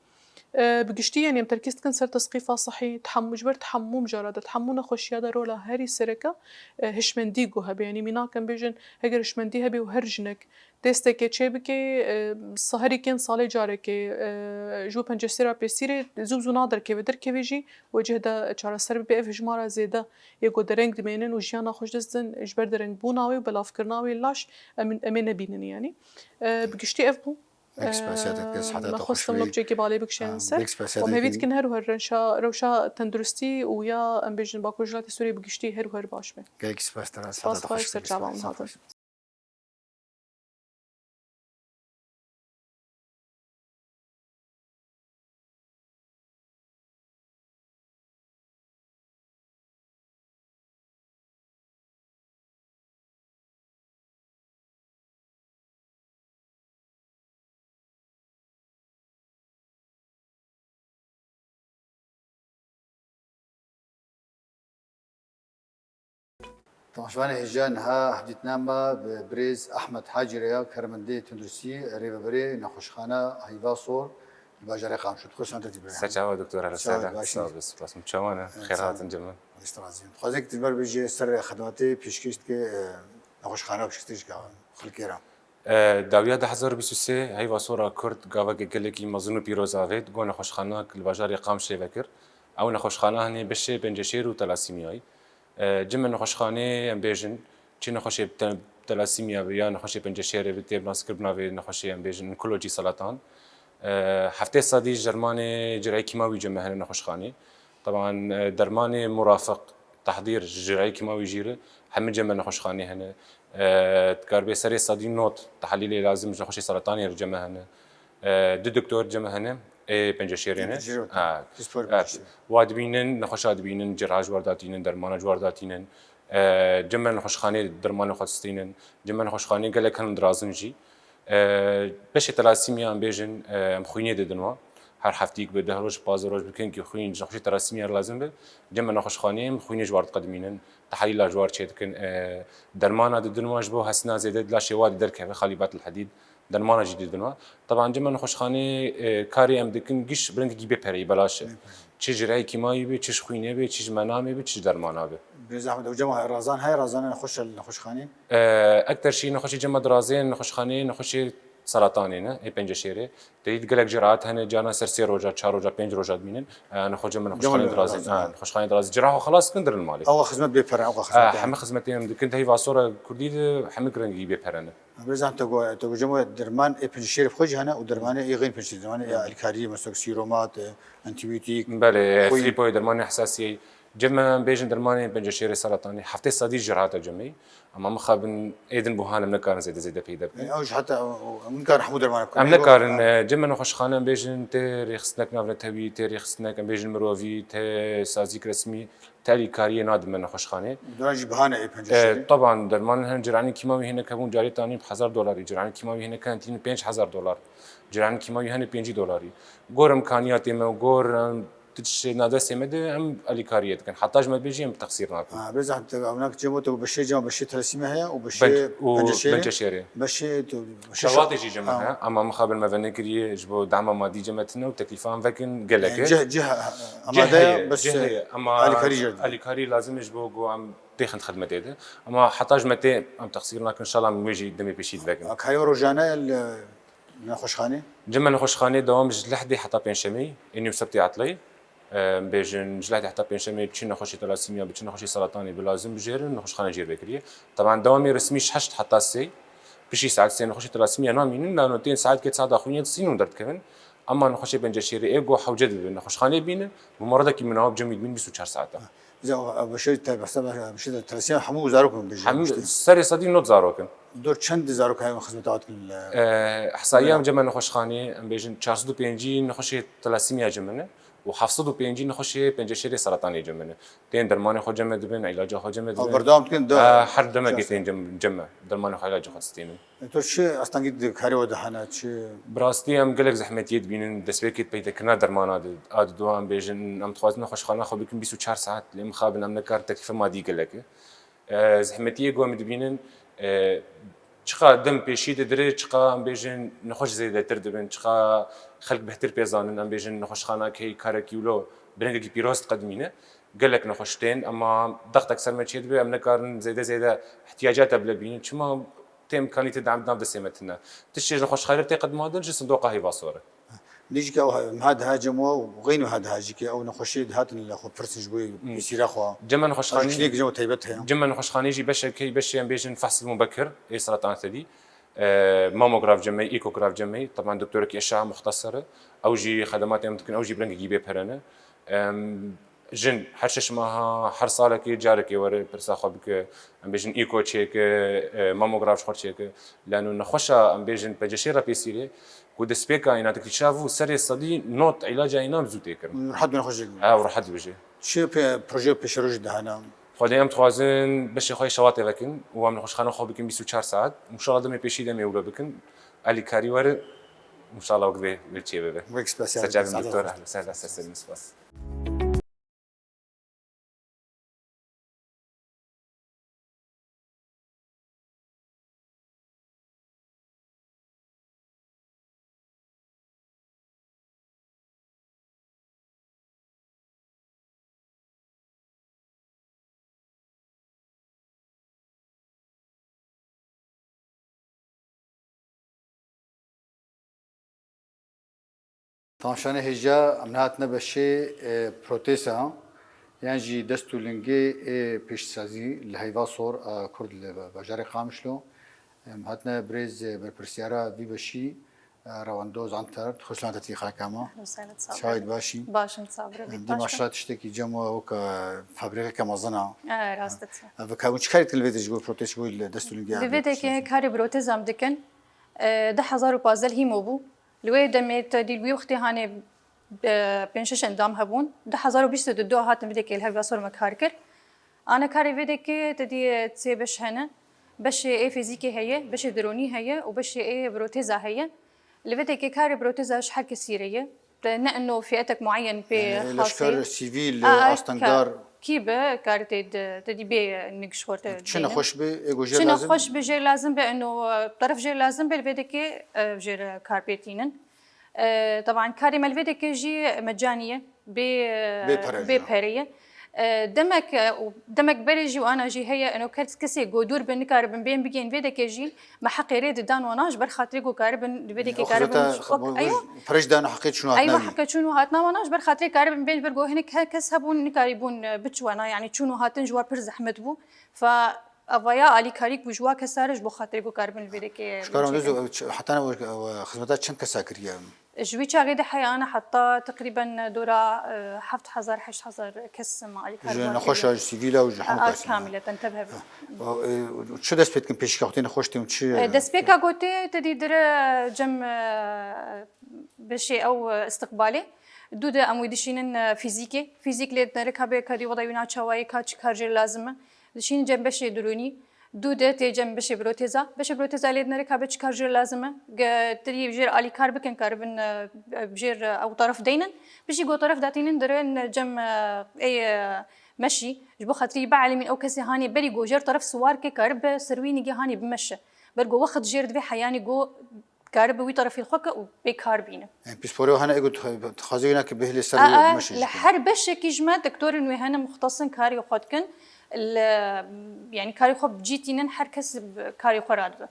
E, bi giştî, yanî, em terkîz dikin ser tesqîfa sihî, tehemû, ji ber tehemû mijara de, tehemû nexweşiya de rola herî sereke, e, hişmendî ku hebe. Yanî, mînak em bêjin, heger hişmendî hebe û her jinek Dêstekê çêbike, e, sa-, herî kêm salê carekê, e, ji bo penc sêra pêsîrê zû zû naderkeve, derkeve jî wê cih de çareser bibe. Ev hejmara zêde yê ku dereng dimênin û jiyana xwe ji dest didin ji ber derengbûna wê û belavkirina wê laş em, em ê nebînin yanî. E, bi giştî ev bû. Gelek spas ya te, E, kes heta me te xwestim xweş bî. Lopçekî balê bikişênin Ha, ser. Gelek spas ya Em te hêvî dikin. Dikin her û her reşa, rewşa tenduristî û ya em bêjin Bakur Rojhilatê Sûriyê bi giştî her û her baş be. Gelek spas te re, Spas heta te xweş, xweş ser bî. Çavan Spas. Hatin. Temaşevanê hêja niha hevdîtina me bi birêz Ahmet Hacî re ya, karmendê tenduristî, rêveberê nexweşxana Heyva Sor li bajarê Qamşo. Xweş hatî birêz. Serçava doktor Sağ ol, Ersen. Baş Sağ ol, spas. Çawan e? Evet, Xêr sağ ol. Hatin cem. Xwedê ji te razî. Dixwazim ki tu ber bêjî ser xidmatê pêşkêş dike, e, nexweşxana pêşkêş dike xelkê re. E, dawiya du hezar û bîst û sê Heyva Sora Kurd gaveke gelekî mezin û pîroz avêt, got nexweşxanek li bajarê Qamşê vekir. Ew nexweşxane hinê beşê penceşêr û telasîmiyayî. E, cime nexweşxanê em bêjin, Çi nexweşê te-, telasîmya be ya nexweşê penceşêrê be tê naskir bi navê nexweşê em bêjin onkolojî seratan. E, heftê sedî ji dermanê cerayê kîmawî cem me hene nexweşxanê. Teban, e, dermanê murafiq, tehdîr ji cerayê kîmawî jî re hemî cem me nexweşxanê hene. E, dikar bê serê sedî not tehlîlê lazim ji nexweşê seratanê re cem me hene. E, du doktor cem me hene, ê penceşêrê ne. Penceşêrê, Ha, pispor evet. penceşêrê. Wa dibînin, nexweşa dibînin, cerha ji war datînin, dermana ji war datînin. E, cem me nexweşxanê dermanê xwe distînin. Cem me nexweşxanê gelek henin dirazin jî. E, beşê telasîmya em bêjin, e, em xwînê didin wa. Her heftîk bi deh roj, pazdeh roj bi kengî xwîn ji nexweşê telasîmya re lazim be. Cem me nexweşxanê em xwînê ji war diqedimînin. Tehlîla ji war çêdikin. E, dermana didin wa ji bo hesina zêde di laşê wa de derkeve, xalîbat el hedîd. Dermana jî didin wa. Teban cem me nexweşxanê, e, karê em dikin giş bi rengekî bê pereyî belaş e. Bê pereyî. Çi ji reyê kîmayî be, çi ji xwînê be, çi ji menamê be, çi ji dermana be. Bê zehmet, ew cem razan heye, razan nexweş e li nexweşxanê? E, ekter şî nexweşê cem me dirazên, nexweşxanê, nexweşê seratanê ne, ê penceşêrê. Tê di gelek cerahat hene, carna ser sê roja, çar roja, pênc roja dimînin. E, nexwe cem me Cem me nexweşxanê dirazên. dirazên. E, nexweşxanê dirazên. Cerha xwe xelas dikin dirin malê. Ew xizmet bê pere, ew xizmet E, hene. Hemî xizmetê em dikin, di heyva sora kurdî de hemî rengî bê pere ne. Birêzan, te got, te got cem me derman ê penceşêrê xwe jî hene û dermanê ê xeyn penceşêrê, dermanê ê alîkariyê, mesela sîromat, e, antîbiyotîk, Belê, xwîn. Filipoyê dermanê hesasiyê. Cem me em bêjin dermanê penceşêrê seratanê. Heftê sedî ji rehata cem me. Ama mixabin êdin buhan em nekarin zêde zêde peyda bikin. Yani, ew ji heta, ew, ew, em nikarin hemû derman bikin. Em Ew, nekarin, e, cem me nexweşxane em bêjin tê rêxistinek navnetewî, tê rêxistinek em bêjin mirovî, tê sazîk resmî, tê alîkariyê nadin me nexweşxanê. Dolan jî bihane ê penceşêrê. E, teban derman hin ciranî kîmawî hinek hebûn carê tanî bi hezar dolarî, ciranî kîmawî hinek hin tînin pênc hezar dolar. Ciranî kîmawî hene pêncî dolarî. Gor imkaniyatê me û gor, em, tiştê nadestê me de em alîkariyê dikin. Heta ji me bêjî em texsîr nakin. Ha, bê zehmet, ew nak cem me, te beşê cem, beşê telasîmê heye û beşê Pen-, û penceşêrê. penceşêrê. Beşê tu, beşê Şewatê şew-, jî cem me ha. heye. Ama mixabin me venekiriye ji bo dema madî cem me tine û teklîfa em vekin gelek e. Yani cih, cih, Cih amade heye, ye, bes, cih e, heye. Ama alîkarî jê didin. Alîkarî lazim e ji bo ku em têxin xidmetê de. Ama heta ji me tê em texsîr nakin, inşallah em wê jî demê pêşî divekin. Alîkarî rojane li nexweşxanê? Cem me nexweşxanê dewam ji lehdê heta pêncşemê, ê nîv sebtê etleyê. Em bêjin ji lehdê heta pêncşemê çi nexweşê telasîmya bi, çi nexweşê seratanê bi lazim bijêrin, nexweşxane jê vekiriye. Teban dewamê resmî ji heşt heta sê. Pişî saet sê nexweşê telasîmya namînin, lano tên saet kê saeta xwînê disînin û derdikevin. Ama nexweşê penceşêrê ê go hewce dibin, nexweşxanê bînin, bi muradekî minawab cemî dibin bîst û çar saeta. Bize o, o, bir şey te-, mesela bir şey de telasîmya hemû zarok mu bijî? Hemû serê sedî not zarok in. Dor çend zarok heye xizmeta hatin li E, Hesayî em cem me nexweşxanê, em bêjin çar sed û pêncî nexweşê telasîmya cem me ne û heft sed û pêncî nexweşê penceşêrê seratanê cem me ne. Tên dermanê xwe cem me dibin, îlaca xwe cem me dibin. Berdewam dikin, E, her demekê tên cem, cem me. Dermanê xwe, îlacê xwe distînin. E, to çi astengî di karê we de hene, çi? Bi rastî em gelek zehmetiyê dibînin, destpêkê peydekirina dermana de, a dido em bêjin, em dixwazin nexweşxana xwe bikin bîst û çar saet, lê mixabin em nekarin, teklîfe madî gelek e. E, zehmetiyê ku em dibînin, e, çiqa dem pêşî didire, çiqa em bêjin nexweş zêdetir dibin, çiqa xelk bêhtir pê zanin, em bêjin nexweşxana key karekî wilo bi rengekî pîroz diqedimîne. Gelek nexweş tên, ema dextek ser me çêdibe, em nekarin zêde zêde ihtiyaca te bile bînin. Çima tê imkanî tê de em nav destê me tune. Tiştê ji nexweşxanê tê qedimandin ji sindoqa heyva sor e. Dî jî ke ew he-, meha diha cem we û xeyn meha diha jî ke ew nexweşî dihatin li xwe pirsin ji bo Hmm. pêsîra xwe. Cem me nexweşxanî Ew jî kişneyek cem we taybet heye. Cem me nexweşxanî jî beşekê, beşê em bêjin fehsê mubekir, ê seratan sedî. E, mamograf cem me, ekograf cem me, teban doktorekî eşa muxtesir e. Ew jî xedematê em dikin, ew jî bi rengekî bê pere ne. Em, Jin her şeş meha, her salekê carekê were pirsa xwe bike. Em bêjin îko çêke, e, mamograf ji xwe çêke. Lano nexweşa em bêjin penceşêra pêsîrê ku destpêka îna dikrî çav û serê sedî not îlaca îna bi zû tê kirin. Rehet bine xweş jê. Ew rehet dibêje. Çi pe-, proje pêşerojî de hene? Xwedê em dixwazin beşê xwe yê şewatê vekin û em nexweşxane xwe bikin bîst û çar saet. Înşallah demê pêşî demê wilo bikin. Alîkarî were. Înşallah wek vê li çê bibe. Wek spesiyal. Seçavim doktor, spas. Ehlen, sehlen, sehlen, spas. Tamaşanê hêja, em nehatine beşê, e, proteza. Yan jî dest û lingê ê pêşsazî li heyva sor a Kurd li bajarê Qamişlo. Em hatine birêz berpirsiyara vî beşî, e, Rewendoz Anter, xweş lan te tî xeleka me. Ehl û sehlen, sağ ol. Çawa yî, baş î? Başim, sağ ol. Em dî maşallah tiştekî cem we wek, e, fabrîqeke mezin a. E, rast e. Ev ka hûn çi karî dikin li vê de ji bo protez, ji bo li dest û lingê. Li vê de ke karê protezam dikin, e, du hezar û pazdeh hîmo bû. Li wê demê te dî wî wextê hanê, e, pênc şeş endam hebûn. Du hezar û bîst û du hatin vê dekê li hevla sor me kar kir. Ana karê vê dekê te dî sê beş hene. Beşê ê fîzîkê heye, beşê dironî heye û beşê ê proteza heye. Li vê dekê karê proteza ji her kesî re ye. Te ne ino fiyetek muayyen pê. Yani, xasê. Leşker, sivîl, A, a, astengdar. Ka-, kî be, karê te di, te dî bê nik ji xwe te. Çi nexweş be, ê ku jê lazim? Çi nexweş be, jê lazim be, ino, e, teref jê lazim be, li vê dekê, e, jê re kar pê tînin. E, teban karê me li vê dekê jî mecanî ye, bê, Bê pere bê jî. Pere ye. E, demek, e, û demek berê jî û ana jî heye, eno kes-, kesê ku dûr bin nikaribin bên bigên vê dekê jî, me heqê rê didan wana ji ber xatirê ku karibin li vê dekê karibin. Xizmeta, wek, bu, bu, eyo. Pere jî dan heqê çûn û hatina. Eywa, wî. Heqê çûn û hatina wana ji ber xatirê karibin bên, ber ku hinek he-, kes hebûn nikarîbûn, e, biçû wana, yani çûn û hatin ji wan pir zehmet bû. Fa Avaya alîkarî ku ji wa kesa re ji bo xatirê ku karibin li vê dekê. Ji kar biçêkin. Ew, ç-, heta ne, ew, xizmeta çend kesa kiriye? Ji wî çaxê de heyana heta teqrîben dora, e, heft hezar, heşt hezar kes me alîkar. Ji nexweşa, ji sivîla û ji hemû kesên. Kamileten, tev hev. Ew, e, çi dest pê dikin pêşî ka xwe tê nexweş tê û çi? E, destpêka gotê te dî dire cem, e, beşê ew, e, istiqbalê. Dû de em wî dişînin, e, fîzîkê. Fîzîk lê dinere ka bê ka dî wada wî naçawayê ka çi kar jê lazim e. Dişînin cem beşê dirûnî. Dû de tê cem beşê proteza. Beşê proteza lê dinere ka bê çi kar jê lazim e. Ge-, tirî jêr alîkar bikin, karibin, e, e, jêr, e, ew taraf deynin. Bijî go taraf datînin dirin cem, e, ê, e, meşî. Ji bo xatirî bielîmîn ew kesê hanê berî go jêr taraf siwar ke karibe ser wî nigê hanê bimeşe. Ber go wext jêr divê heyanî go karibe wî tarafî xwe ke û bê kar bîne. Yani pîsporê hene ego dixwaze wîna ke bihêle ser A, wê a, meşe li jî. Her beşekî ji me doktorên wê hene muxtesin karê xwe dikin. Li, yani karê xwe bi cî tînin, her kes bi karê xwe radibe.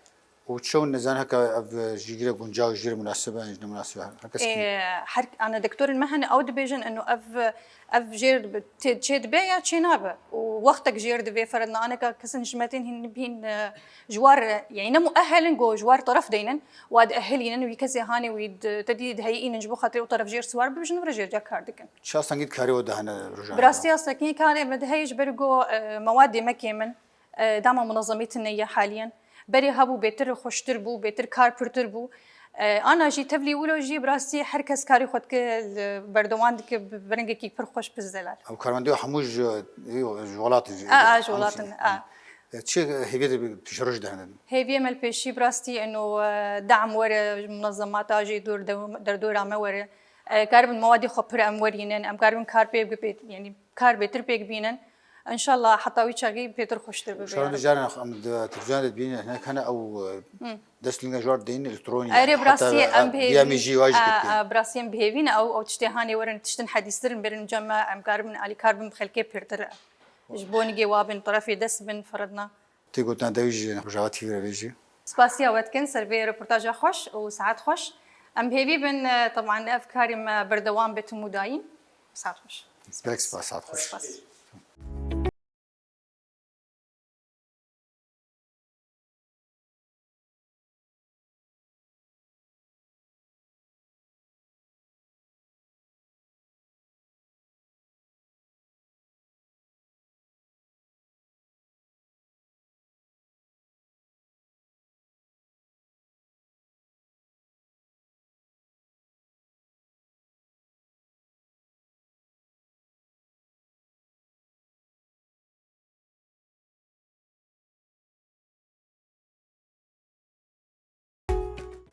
Û çew nizan heke ev jî gire guncaw, jî gire munasib e, ne munasib e. Her kes kî. Ê, her, ana doktorên me hene ew dibêjin eno ev, ev jêr bi-, tê-, çê dibe ya çê nabe. Û wextek jêr divê feredna aneka kesin ji me tên hîn bîn, e, ji war, yani ne muehelin go ji war taraf deynin. Wa diehelînin, wî kesê hanê wî di-, te dî diheyînin ji bo xatirê û teref jêr siwar bibijin, vire jêr ca kar dikin. Çi astengî dikarê we dihene rojane? Bi rastî astengî karê me diheye ji ber ku, e, mewadê me kêm in, e, dama munezemê tune ye haliyen. Berê hebû bêtir xweştir bû, bêtir kar pirtir bû. E, ana jî tevlî wilo jî bi rastî her kes karê xwe dike, li berdewam dike bi, bi rengekî pir xweş, pir zelal. Ew karmendê hemû ji, ji welat in, ji A, a, ji hemû welat in, a. E, çi hêviyê te bi pêşeroj dihene? Hêviyê me li pêşî bi rastî eno, e, dam were, munezemata jî dor dew-, derdora me were. E, karibin mewadê xwe pir em werînin, em karibin kar pê bi-, pê, yani kar bêtir pêk bînin. Înşallah heta wî çaxî pêtir xweştir bibe. Şaran ya Reb. Caran em di televîzyonê de dibînin, hinek hene ew, e, Hı. dest linga ji war deynin elektronî, Erê, yani, bi rastî heta, em e, bihêvî-, bi ya mêjî wa jî a, dikê. A, bi rastî em bihêvî ne ew, ew tiştê hanê werin tiştin hedîstir in, berin cem me, em karibin alîkar bin bi xelkê pêrtir. Ji bo nigê wa bin, terefê dest bin, feredna. Tê gotina dewî jî Rojava T V re bêjî. Spasiya we dikin ser vê reportaja xweş û saet xweş. Em hêvî bin, e, teban ev karê me berdewam be tim û dayîn. Saet xweş. Gelek spas, saet xweş. Spas.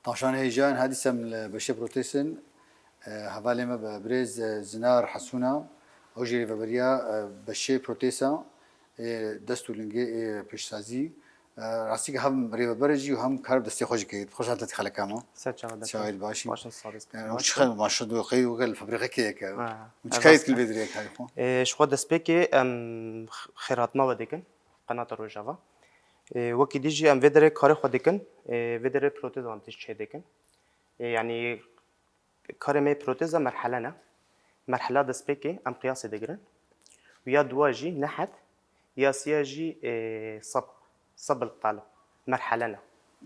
Tavşanê hêja in, hadîsem li beşê protez in. E, hevalê me bi birêz, e, Zinar Hesûna, ew jî rêveberiya, e, beşê proteza, e, dest û lingê, e, pêşsazî. E, rastî ke hem rêveber e jî û hem kar bi destê xwe jî dike. Xweş hate xeleka me. Ser çava dest. Çawa yî, baş î? Baş in, sağ ol. E, û çi xel maşallah qey weke li fabrîqekê yeke. Ha, û çi kayê dikil vê dirê karê xwe? E, ji xwe destpêkê em x-, xêrhatina we dikin. Qenata Rojava. Ê, wekî dî jî em vê derê karê xwe dikin, ê, vê derê proteza em tişt çê dikin. Ê, yanî karê me yê proteza merhele ne. Merhela destpêkê em qiyasê digirin. Ya duwa jî nehet, ya siya jî, e, sab, sab el qalib, merhele ne.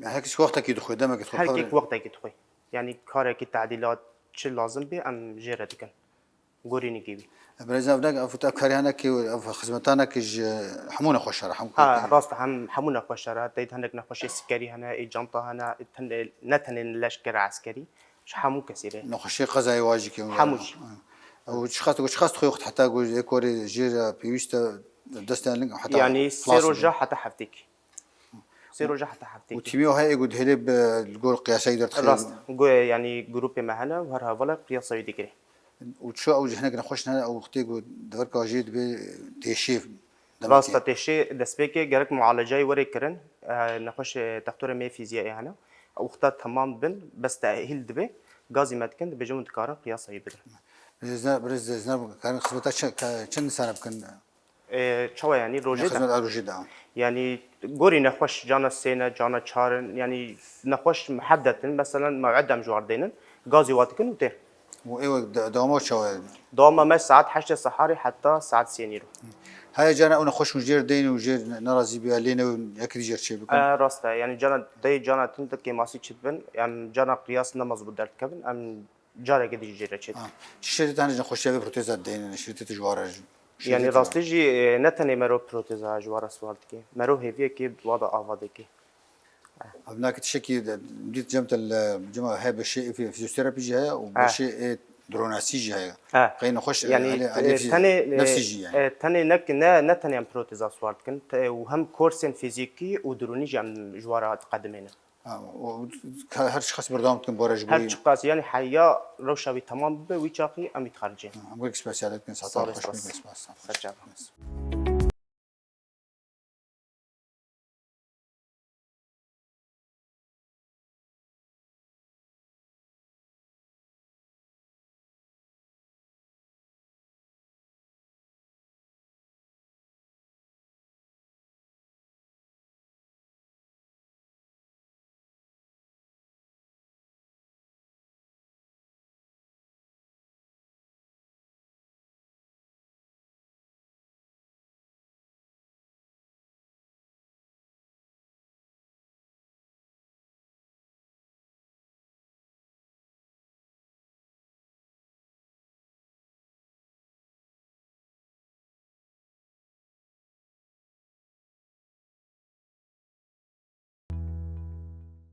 Her kes wextekî dixwe, demekî dixwe. Her kek wextekî dixwe. Yani karekî tadilat çi lazim be em jê re dikin. Gorî nigê wî. Birêz ev ne, ev, ev karî hene ki, ev xizmetane ki ji hemû nexweşa re, hemû Ha, rast e, hem hemû nexweşa re, teyt hinek nexweşê sikerî hene, ê canta hene, ê ten-, ne tenê leşkera eskerî, ji hemû kesî re. Nexweşê qezayê wa jî ki. Hemû jî. Û çiqas, û çiqas dixwe wext heta ku ê korê jê re pêwîst e destên ling heta Yani sê roja heta heftêk. Sê roja heta heftêk. Û tîmê heye ku dihêlê bi li gor qiyasayî derdixê. Rast. Go-, yani grûpê me hene û her hevala qiyasayî digire. Û çi ew ji hinek nexweş hene, ew wextê ku deverka jê dibe têşê. Rast e, têşê destpêkê gerek mualecayê were kirin. E, nexweş, e, textorê me fîziyayê hene. Ew wexta temam bin, bes tehîl dibe, gazî me dikin, dibêjin hûn dikarin qiyasayî bidin. Birêz Ziner, birêz Ziner, karin xizmeta çi, çend insana bikin? E, çawa yani rojê de? Xizmet a rojê de. Yani gorî nexweş cana sê ne, cana çar in, yani nexweş muheddet in, meselen mew'id em ji war dênin, gazî wa dikin û tê. Û ew de-, dewama çawa ye? Dewama me saet heştê seharê heta saet sê nîro. Heye cana ew nexweş hûn jêr deyn û jêr nerazî biya lê ne yekî dî jêr çêbikin? E, rast e. Yani cana dey cana tin de kêmasî çi dibin, em cana qiyas ne mezbût derdikevin, em carekê din jê re çêdikin. Ha. Çi şirîtê hene ji nexweşiya vê proteza dideynin, şirîtê tu ji wa re jî? Yanî rastî jî, e, ne tenê mero proteza ji wa re siwar dike. Mero hêviyekê wa da ava dike. Ev nakê tiştekî dît cem te li cema heye bi şê fî-, fîzyoterapî jî heye û bi şê ê dronasî jî heye. Qey nexweş, e, yanî, elê, e, elê fî-, tenê, e, nefsî jî yani. E, tenê ne, ne, ne tenê em proteza siwar dikin, te, û hem korsên fîzîkî û dronî jî em ji wa re diqedimênin. Ha, û ka-, her çiqas berdewam dikin bore ji bo Her wî. Çiqas, yani heya rewşa wî temam bibe, wî çaxî em wî dixaricin. Ha, em wek spesiyalî dikin, sağ ol, sağ ol, hoş geldin. Sağ ol.